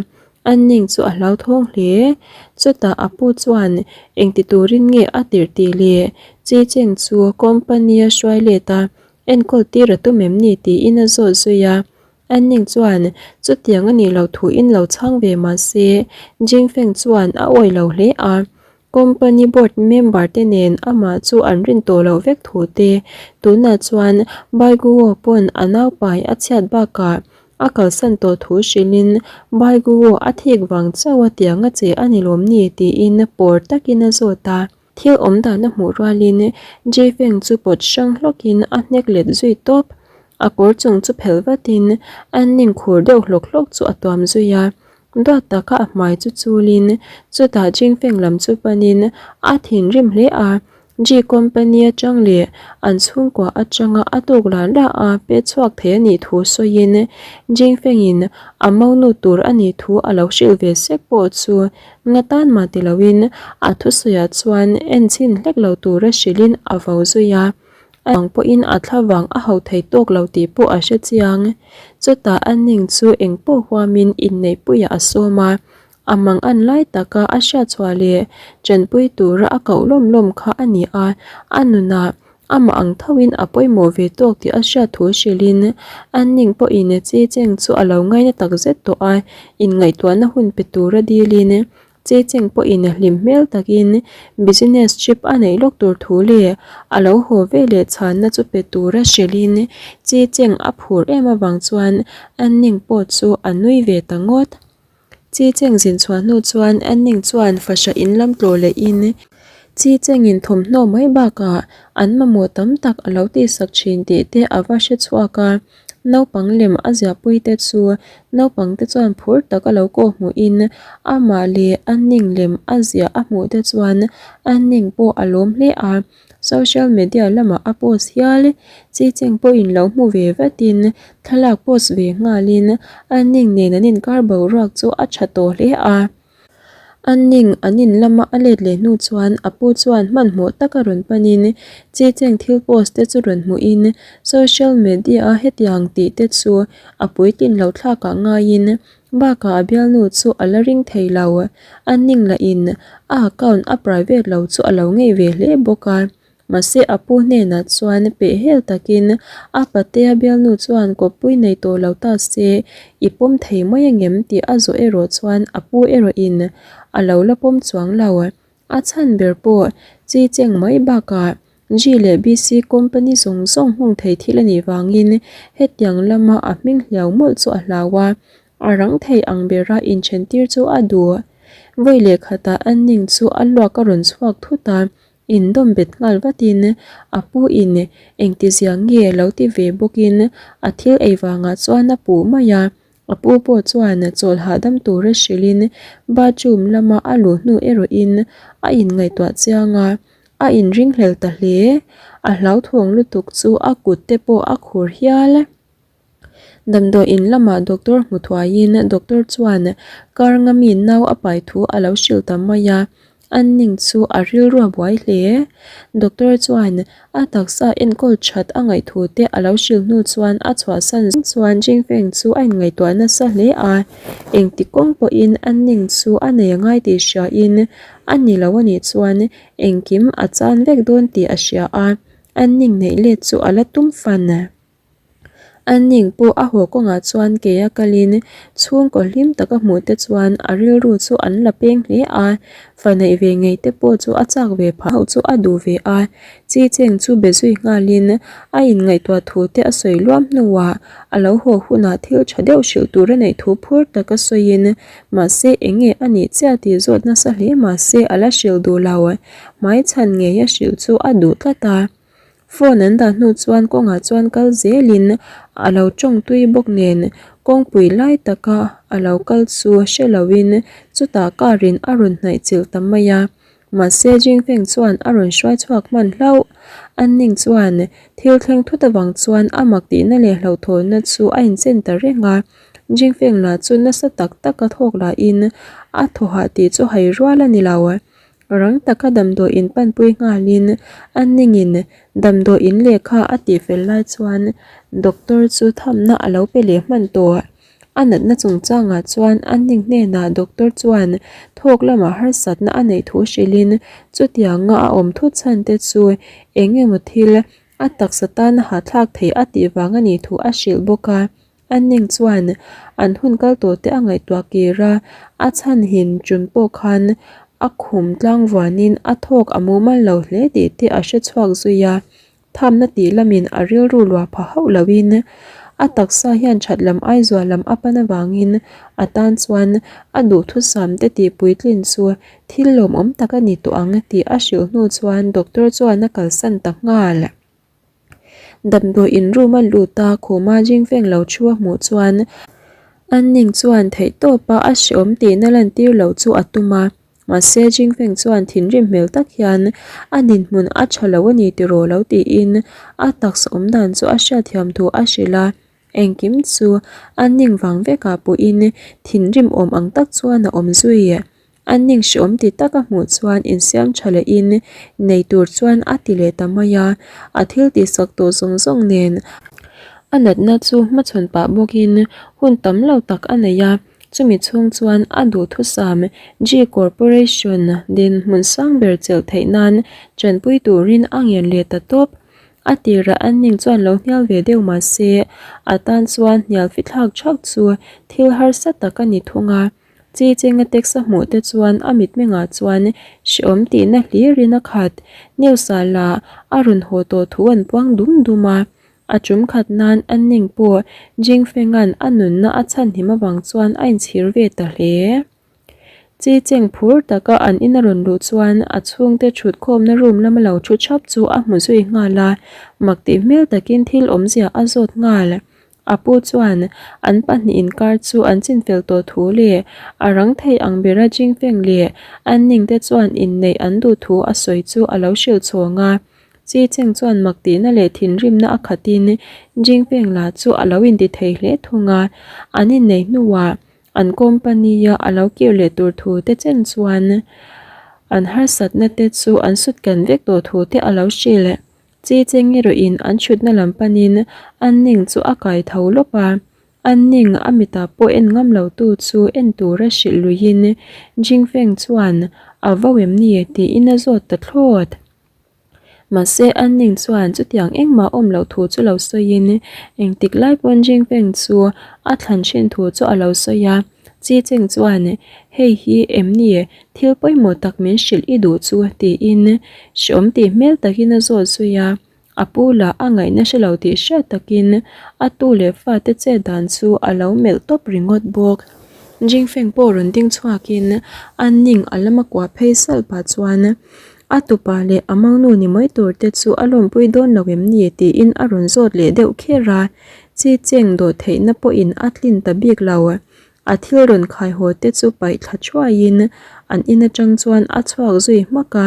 An ning chu a hlauthawng hle. Chutah a pu chuan engti turin nge a tirh tih leh Chi Cheng chu company a hruai let a, enkawl tir a tum em ni tiin a zawt zui a. An ning chuan chutiang a nih loh thuin lo chhang ve mah se Jing Feng chuan a awih lo hle a. Company board member te nen amah chu an rin tawh loh vek thu te, tunah chuan Baiguo pawn a naupai a chhiat bakah a kalsan tawh thu hrilhin Baiguo a thik vang chauh a tiang a che a ni lawm ni tiin pawr takin a zawt a. Thil awm dan a hmuh rualin Jifeng chu pawt hrang hlawkin a hnek let zui tawp. A kawr chung chu phelh vatin a ning khur deuh hlawk hlawk chu a tuam zui a. Duat taka a hmai chu chulin chutah Jingfeng lam chu panin a thinrim hle a, Ji company atang leh an chhungkua atanga a tuk lah lah a pe chhuak thei a nih thu sawiin Jingfengin a monu tur a nih thu a lo hrilh ve sek pawh chu nga tan mah ti loin a thusawiah chuan enchhin hlek lo tura hrilhin a vo zui a. A ang pawhin a thlavang a hauh thei tawk lo tih pawh a hre chiang. Chutah a ning chu eng pawh huamin inneihpuiah a sawm a, a mang an lai taka a hriatchhuah leh tanpui tura a koh lawm lawm kha a ni a, a nunah amah ang thoin a pawimawh ve tawk tih a hriat thu hrilhin a ning pawhin chi cheng chu a lo ngaina takzet tawh a, inngaihtuahna hun pe tura dilin Che Cheng pawhin hlim hmel takin business trip a neih lawk tur thu leh a lo haw ve leh chhanna chu pe tura hrilhin Che Cheng a phur em avang chuan Anning pawh chu a nui ve ta ngawt. Che Cheng zin chhuah hnu chuan Anning chuan fahrah in lam tlawh lehin Che Chengin thawmhnaw mai bakah an mamawh tam tak a lo tihsak thin tih te a va hre chhuak a. Naupang lem a ziahpui te chu naupang te chuan phur tak a lo kawh hmuhin amah leh a ning lem a ziah a hmuh te chuan a ning pawh a lawm hle a, social media lamah a post hial. Chi cheng pawhin lo hmu ve vatin thlalak post ve nghalin a ning nen an inkar boruak chu a tha tawh hle a. A ning an in lama a let leh hnu chuan a pu chuan hmanhmawh taka rawn panin chi cheng thil post te chu rawn hmuhin social media a hetiang tih te chu a puitlin loh thlakah ngaiin bakah a bialnu chu a la ring thei lo. A ning lahin a account a private lo chu a lo ngei ve hle bawk a. Mahse a pu hnenah chuan pehhel takin a patea bialnu chuan kawppui nei tawh lo ta se i pawm thei mai angem tih a zawh erawh chuan a pu erawhin a lo la pawm chuang lo. A chhan ber pawh chi cheng mai bakah G leh BC company zawng zawng hmung thei thil a nih vangin hetiang lama a hming hliau mawlh chu a hlau a, a rang thei ang bera inthen tir chu a duh. Vawi leh khatah an ning chu a luak a rawn chhuak thut a, indawm bet nghal vatin a pu in engtizia nge lo ti ve bawkin a thil ei vangah chuan a puh mai a. A pu pawh chuan chawl hahdam tura hrilhin bathroom lama a luh hnu erawhin a inngaihtuah chiang a, a inringhlel ta hle. A hlauthawng lutuk chu a kut te pawh a khur hial. Damdawiin lamah doctor hmu thuaiin doctor chuan kar nga mi nau a pai thu a lo hrilh ta mai a. An ning chu a rilru a buai hle. Doctor chuan a taksa enkawl that a ngaih thu te a lo hrilh hnu chuan a chhuahsan chuan Jingfeng chu a inngaihtuah nasa hle a. Engti kawng pawhin an ning chu a nei a ngai tih hriain a ni lo a nih chuan engkim a chan vek dawn tih a hria a, an ning neih let chu a la tum fan. A ning pawh a haw kawngah chuan ke a kalin chhungkaw hlim taka hmuh te chuan a rilru chu an la peng hle a, fa neih ve ngei te pawh chu a chak ve phah ho chu a duh ve a, chi cheng chu be zui nghalin a inngaihtuah thu te a sawi luam hnuah a lo haw hunah thil tha deuh hrilh tur a neih thu phur taka sawiin mahse eng nge a nih chiah tih zawt nasa hle mahse a la hrilh duh lo, hmaichhan ngei a hrilh chu a duh tlat a. Phone an dah hnu chuan kawngah chuan kal zelin a lo tawng tui bawk nen kawngpui lai taka a lo kal chu hre loin chutah car in a rawn hnaih chilh ta mai a. Mahse Jingfeng chuan a rawn hruai chhuak hman hlauh. An ning chuan thil thleng thut avang chuan a mak tihna leh hlauhthawnna chu a inchen ta reng a. Jingfeng lah chu nasa tak taka thawk lahin a thaw hah tih chu hai rual a ni lo. Rang taka damdawiin panpui nghalin a ningin damdawiin lehkha a tihfel lai chuan doctor chu thamna a lo pe leh hman tawh. A natna chungchangah chuan a ning hnenah doctor chuan thawk lamah harsatna a neih thu hrilhin chutianga a awm thut chhan te chu eng emaw thil a taksa tana hahthlak thei a tih vang a nih thu a hrilh bawk a. A ning chuan an hun kal tawh te a ngaihtuah kir a, a chhan hin chun pawh khan a khum tlang vuanin a thawk a mumal lo hle tih te a hre chhuak zui a. Thamna tih lamin a rilru luah pha hauh loin a taksa hian that lam ai zual lam a pan avangin a tan chuan a duhthusam te tih puitlin chu thil lawmawm tak a ni tawh ang tih a hrilh hnu chuan doctor chuan a kalsan ta nghal. Damdawiin room a lut a, khuma Jingfeng lo thu a hmuh chuan an ning chuan theihtawpa a hreawm tihna lantir loh chu a tum a, mahse Jingfeng chuan thinrim hmel tak hian a dinhmun a tha lo a ni tiraw lo tiin a taksa awm dan chu a hriatthiam thu a hrilh a, engkim chu an ning vang vekah pawhin thinrim awm ang tak chuan a awm zui. A ning hreawm ti tak a hmuh chuan insiam tha lehin nei tur chuan a ti leh ta mai a, a thil tihsak tawh zawng zawng nen a natna chu hmachhawn pah bawkin hun tam lo tak a nei a, chumi chhung chuan a duhthusam G Corporation dinhmun sang ber chelh theih nan tanpui turin a ngen leh ta tawp. A tirah an ning chuan lo hnial ve deuh mah se a tan chuan hnial fithlak thak chu thil harsa tak a ni thung a. Chi chenga text a hmuh te chuan a mitmengah chuan hreawm tihna hlirin a khat. News-ah lah a rawn haw tawh thu an puang dum dum a. A tum khat nan a ning pawh Jingfenga'n a nunna a chhanhim avang chuan a inchhir ve ta hle. Chi cheng phur taka an in a rawn luh chuan a chhungte thut khawmna room lama lo thu thap chu a hmu zui nghal a, mak tih hmel takin thil awmzia a zawt nghal. A pu chuan an pahnih inkar chu an chinfel tawh thu leh a rang thei ang bera Jingfeng leh an ningte chuan inneih an duh thu a sawi chu a lo hrilh chhawng a. Chi Cheng chuan mak tihna leh thinrimna a khatin Jingfeng lah chu a lo inti thei hle thung a, an inneih hnuah an company-a a lo kir leh tur thu te chen chuan an harsatna te chu an sut kan vek tawh thu te a lo hrilh. Chi cheng erawhin an chhutna lam panin an ning chu a kai tho lawp a, an ning a mitah pawh en ngam lo tu chu en tura hrilh luiin Jingfeng chuan a vo em ni tiin a zawt ta thlawt. Mahse an ning chuan chutiang engmah awm loh thu chu lo sawiin engtik lai pawn Jingfeng chu a thlan thin thu chu a lo sawi a. Chi Cheng chuan, Hei hi em ni thil pawimawh tak min hrilh i duh chu? tiin hreawm tih hmel takin a zawt zui a. A pu lah a ngaihna hre lo tih hriat takin a tu leh fate chet dan chu a lo melh tawp ringawt bawk. Jingfeng pawh rawn ding chhuakin a ning a lama kuah phei salh pah chuan a tupa leh a mangnu ni mai tur te chu a lawmpui dawn lo em ni tiin a rawn zawt leh deuh kher a, chi cheng dawh theihna pawhin a tlin ta bik lo. A thil rawn khai haw te chu paih thla thuaiin an in atang chuan a chhuak zui hmak a,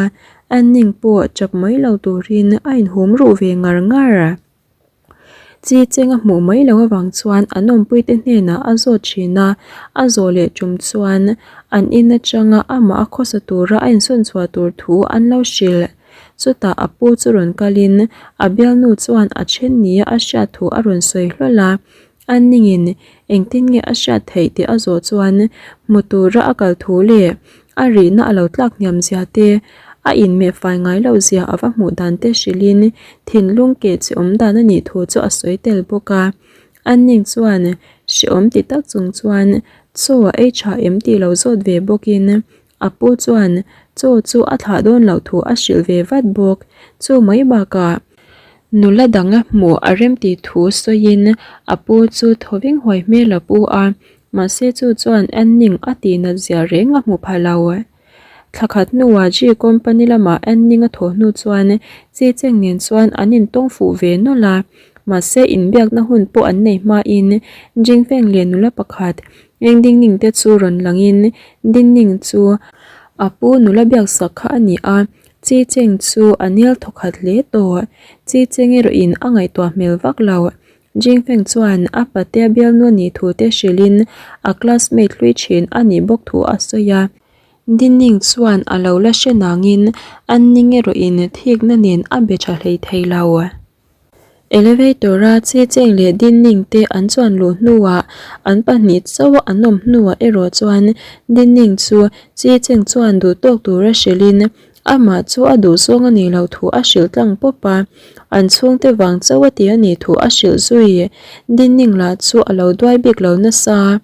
Anning pawh chap mai lo turin a inhum ruh ve ngar ngar. Chi cheng a hmuh mai loh avang chuan an awmpuite hnenah a zawt thin a, a zawh leh tum chuan an in atanga amah a khawsa tura a insawn chhuah tur thu an lo hrilh. Chutah a pu chu rawn kalin a bialnu chuan a then nia a hriat thu a rawn sawi hlawl a, A ningin engtin nge a hriat theih tih a zawh chuan hmu tura a kal thu leh a rihna a lo tlak hniam zia te, a inmeh fai ngai loh zia a va hmuh dan te hrilhin thinlung keh chi awm dan a nih thu chu a sawi tel bawk a. A ning chuan hrehawm ti tak chung chuan chaw a ei tha em tih lo zawt ve bawkin a pu chuan chaw chu a thlah dawn loh thu a hrilh ve vat bawk. Chu mai bakah Nula dang a hmuh a remtih thu sawiin a pu chu thawveng huai hmel a pu a, mahse chu chuan Anning a tihnat zia reng a hmu pha lo. Thla khat hnuah G company lamah Anning a thawh hnu chuan Chi Cheng nen chuan an intawng fuh ve nawlh a, mahse inbiakna hun pawh an nei hmain Jingfeng leh nula pakhat Eng Dingning te chu rawn langin Dingning chu a pu nula biaksak kha a ni a, Chi Cheng chu a nel thawkhat hle tawh. Chi Cheng erawhin a ngaihtuah hmel vak lo. Jingfeng chuan a patea bialnu a nih thu te hrilhin a classmate hlui thin a nih bawk thu a sawi a. Dinning chuan a lo la hre nangin an ning erawhin thikna nen a be tha hlei thei lo. Elevator-a Chi Cheng leh Dinning te an chuan luh hnuah an pahnih chauh an awm hnuah erawh chuan Dinning chu Chi Cheng chuan duh tawk tura hrilhin amah chu a duh zawng a nih loh thu a hrilh tlang pawp a, an chhungte vang chauh a ti a nih thu a hrilh zui. Dinning lah chu a lo duai bik lo nasa.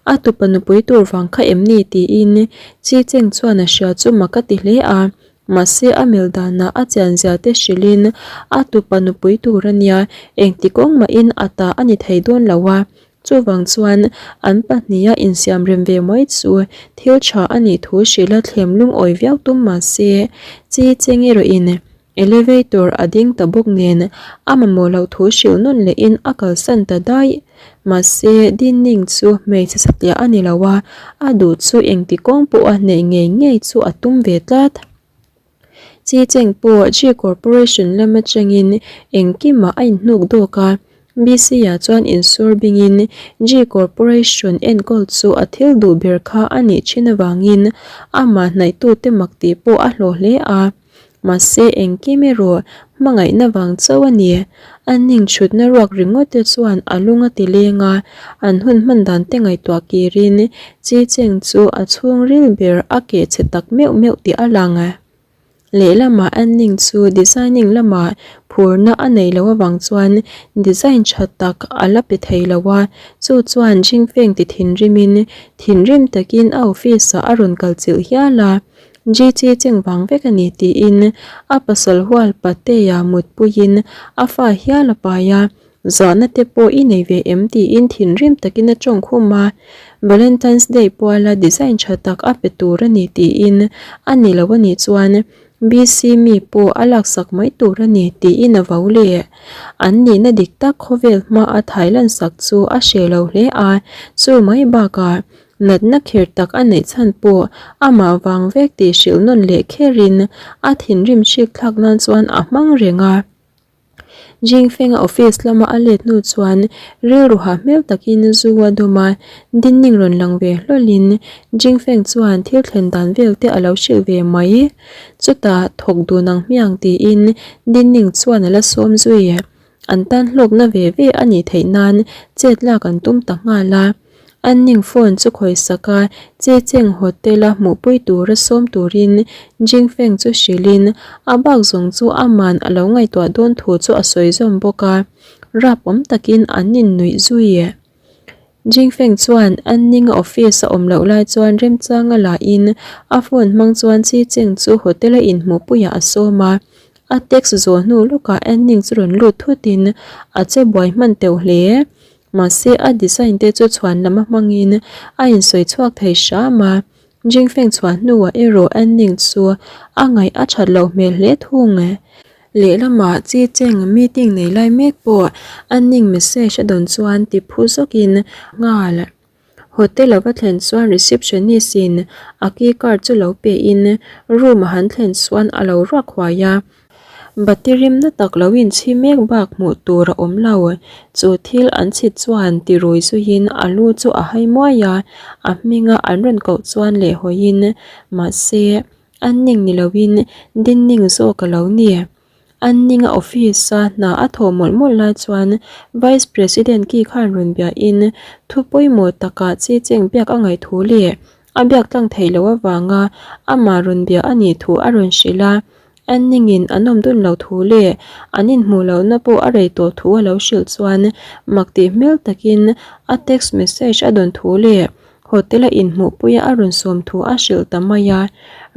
A tupa nupui tur vang kha em ni tiin Chi Cheng chuan a hria chu mak a ti hle a. Mahse a mil danah a chianzia te hrilhin a tupa nupui tur a nia, engti kawng mahin a ta a ni thei dawn lo a. Chuvang chuan an pahniha insiam rem ve mai chu thil tha a nih thu hrilh a thlem lungawi viau tum mahse chi cheng erawhin elevator a ding ta bawk nen a mamawh loh thu hrilh nawn lehin a kalsan ta daih. Mahse Dinning chu hmeichhe satliah a ni lo a, a duh chu engti kawng pawha neih ngei ngei chu a tum ve tlat. Chi Cheng pawh G Corporation lam atangin engkimah a inhnuk dawk a, BC-ah chuan insur bingin G Corporation enkawl chu a thil duh ber kha a nih thin avangin amah hnaihtute mak tih pawh a hlawh hle a. Mahse engkim erawh hmangaihna vang chauh a ni. An inchhutna ruak ringawt te chuan a lung a ti leng a, an hun hman dan te ngaihtuah kirin Chi Cheng chu a chhungril ber a keh chhe tak meuh meuh tih a lang. Lehlamah an ning chu designing lamah phurna a neih loh avang chuan design tha tak a la pe thei lo a, chu chuan Jingfeng ti thinrimin thinrim takin a office ah a rawn kal chilh hial a. GT cheng vang vek a ni tiin a pasal hual Patea mutpuiin a fa hial a pai a, zahna te pawh i nei ve em tiin thinrim takin a tawng khum a, Valentine's Day puala design tha tak a pe tur a ni tiin a ni lo a nih chuan BC mi pawh a laksak mai tur a ni tiin a vo leh. An nihna dik tak khawvel hmaa Thailand sak chu a hreh lo hle a, chu mai bakah Natna kher tak a neih chhan pawh amah vang vek tih hrilh nawn leh kherin a thinrim hrik thlak nan chuan a hmang reng a. Jingfenga office lama a let hnu chuan rilru hah hmel takin zu a dawm a, Dinning rawn lang ve hlawlin Jingfeng chuan thil thlen dan vel te a lo hrilh ve mai. Chutah thawk dun ang hmiang tiin Dinning chuan a la sawm zui. An tan hlawkna ve ve a nih theih nan chet lak an tum ta nghal a. An ning phone chu khawisak a, Che Cheng hotel a hmuhpui tura sawm turin Jingfeng chu hrilhin a bak zawng chu aman a lo ngaihtuah dawn thu chu a sawi zawm bawk a. Rap awm takin an innuih zui. Jingfeng chuan Anning a office a awm loh lai chuan remchanga la in a phone hmang chuan Chi Cheng chu hotel a inhmuhpuiah a sawm a. A text zawh hnu lawkah Anning chu rawn lut thut in a che buai hman teuh hle. Mahse a design te chu chhuan lam a hmangin a insawi chhuak thei hram a. Jingfeng chhuah hnuah erawh Anning chu a ngaih a that loh hmel hle thung. Lehlamah Chi Cheng meeting nei lai mek pawh Anning message a dawn chuan ti phu zawkin nghal. Hotel a va thlen chuan receptionist in a key card chu lo pe in room a han thlen chuan a lo ruak huai a. Bati rimna tak lo inchhi mek bak hmuh tur a awm lo. Chu thil an chhit chuan ti rui zuiin a lu chu a hai muai a, a hminga an rawn koh chuan leh hawiin mahse an ning ni loin dinning zawk a lo ni. An ninga office a hna a thawh mawlh mawlh lai chuan Vice President ki khan rawn biahin thu pawimawh takah chi cheng biak a ngaih thu leh a biak tlang theih loh avanga amah rawn bia a nih thu a rawn hrilh a. An ningin an awm dun loh thu leh an inhmuh lohna pawh a rei tawh thu a lo hrilh chuan mak tih hmel takin a text message a dawn thu leh Hotel a inhmuhpuia a rawn sawm thu a hrilh ta mai a,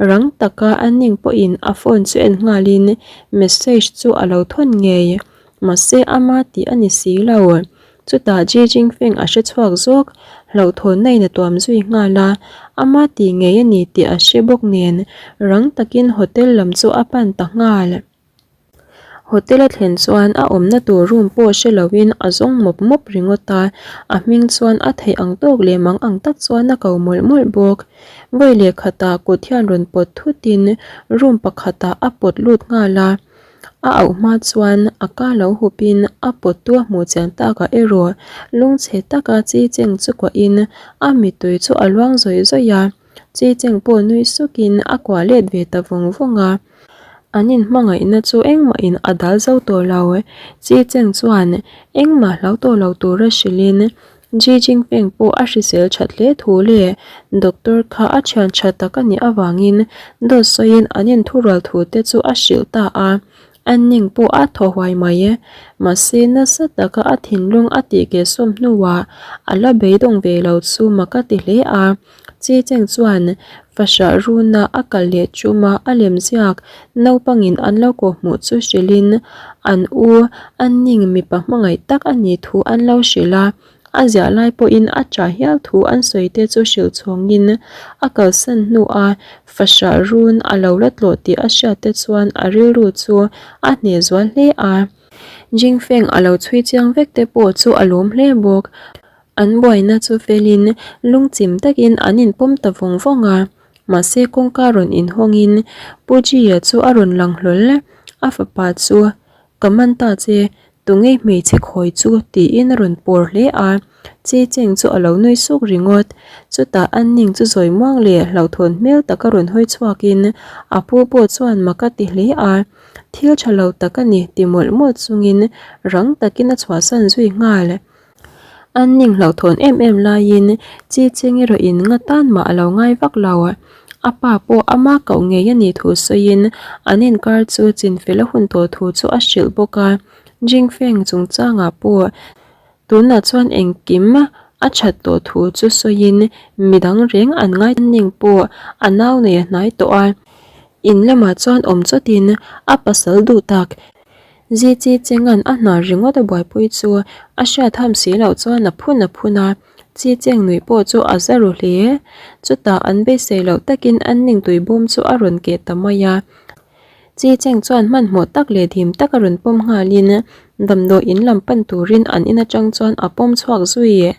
rang taka a ning pawhin a phone chu en nghalin message chu a lo thawn ngei. Mahse ama tih a ni si lo. Chutah Ji Jingfeng a hre chhuak zawk, hlauhthawnna in a tuam zui nghal a, ama tih ngei a ni tih a hre bawk nen rang takin hotel lam chu a pan ta nghal. Hotel a thlen chuan a awmna tur room pawh hre loin a zawng mawp mawp ringawt a, a hming chuan a theih ang tawk leh mang ang tak chuan a ko mawlh mawlh bawk. Vawi leh khatah kut hian rawn pawt thutin room pakhatah a pawt lut nghal a, a auh hma chuan a ka lo hupin a pawttu a hmuh chian takah erawh lungchhe taka chi cheng chu kuahin a mittui chu a luang zawih zawih a. Chi Cheng pawh nui sukin a kuah let ve ta vawng vawng a, an inhmangaihna chu engmahin a dal zo tawh lo. Chi Cheng chuan engmah hlau tawh lo tura hrilhin Ji Jinping pawh a hrisel that hle thu leh doctor kha a thian tha tak a nih avangin dawt sawiin an inthurual thu te chu a hrilh ta a. Anning pawh a thaw huai mai e. Mahse nasa taka a thinlung a tih keh sawm hnuah a la beidawng ve lo chu mak a ti hle a. Chi Cheng chuan fahrah runa a kal leh chuma a lem ziak naupangin an lo kawh hmuh chu hrilhin an u Anning mipa hmangaih tak a nih thu an lo hrilh a. A ziah lai pawhin a ṭah hial thu an sawi te chu hrilh chhawngin a kalsan hnua fahrah run a lo la tlawh tih a hriat te chuan a rilru chu a hneh zual hle a. Jingfeng a lo chhui chiang vek te pawh chu a lawm hle bawk. An buaina chu felin lungchim takin an inpawm ta vawng vawng a. Mahse kawngka rawn inhawngin Pu Ji-a chu a rawn lang hlawl. A fapa chu Ka man ta che, tunge hmeichhe khawi chu tiin a rawn pawr hle a, Chi Cheng chu a lo nui suk ringawt. Chutah an ning chu zawi muang leh hlauhthawn hmel taka rawn hawi chhuakin a pu pawh chuan mak a ti hle a, thil tha lo tak a ni ti mawlh mawlh chungin rang takin a chhuahsan zui nghal. An ning hlauhthawn em em laiin Chi Cheng erawhin nga tan mah a lo ngai vak lo. A pa pawh ama koh ngei a nih thu sawiin an inkar chu chinfel a hun tawh thu chu a hrilh bawk a. Jingfeng chungchangah pawh tunah chuan engkim a that tawh thu chu sawiin midang reng an ngai ning pawh a nau nei a hnai tawh a. In lamah chuan awm chawtin a pasal duh tak Zichi Chenga'n a hna ringawt a buaipui chu a hriat ham si loh chuan a phun a phun a, Chi Cheng nuih pawh chu a za ru hle. Chutah an beisei loh takin an ningtui bawm chu a rawn keh ta mai a. Chi Cheng chuan hmanhmawh tak leh dim taka rawn pawm nghalin damdawi in lam pan turin an in atang chuan a pawm chhuak zui.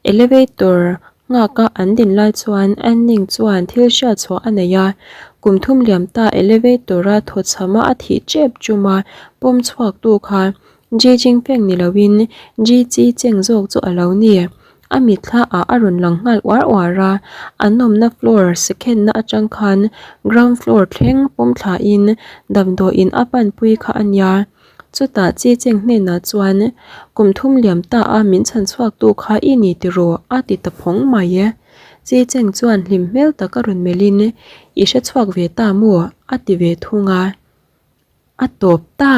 Elevator Nghaka an din lai chuan Anning chuan thil hriat chhuah a nei a, kum thum liam ta elevator-a thaw chhama a thih tep chuma pawm chhuaktu kha Ji Jingfeng ni loin Ji Chi Cheng zawk chu a lo ni. A mitthla ah a rawn lang nghal uar uar a, an awmna floor sekhenna atang khan ground floor thleng pawm thlain damdawiin a panpui kha a nia. Chutah Chi Cheng hnenah chuan, Kum thum liam ta a min chhan chhuaktu kha i ni tiraw? a ti ta phawng mai e. Chi Cheng chuan hlim hmel taka rawn melhin, I hre chhuak ve ta maw? a ti ve thung a. A tawp ta!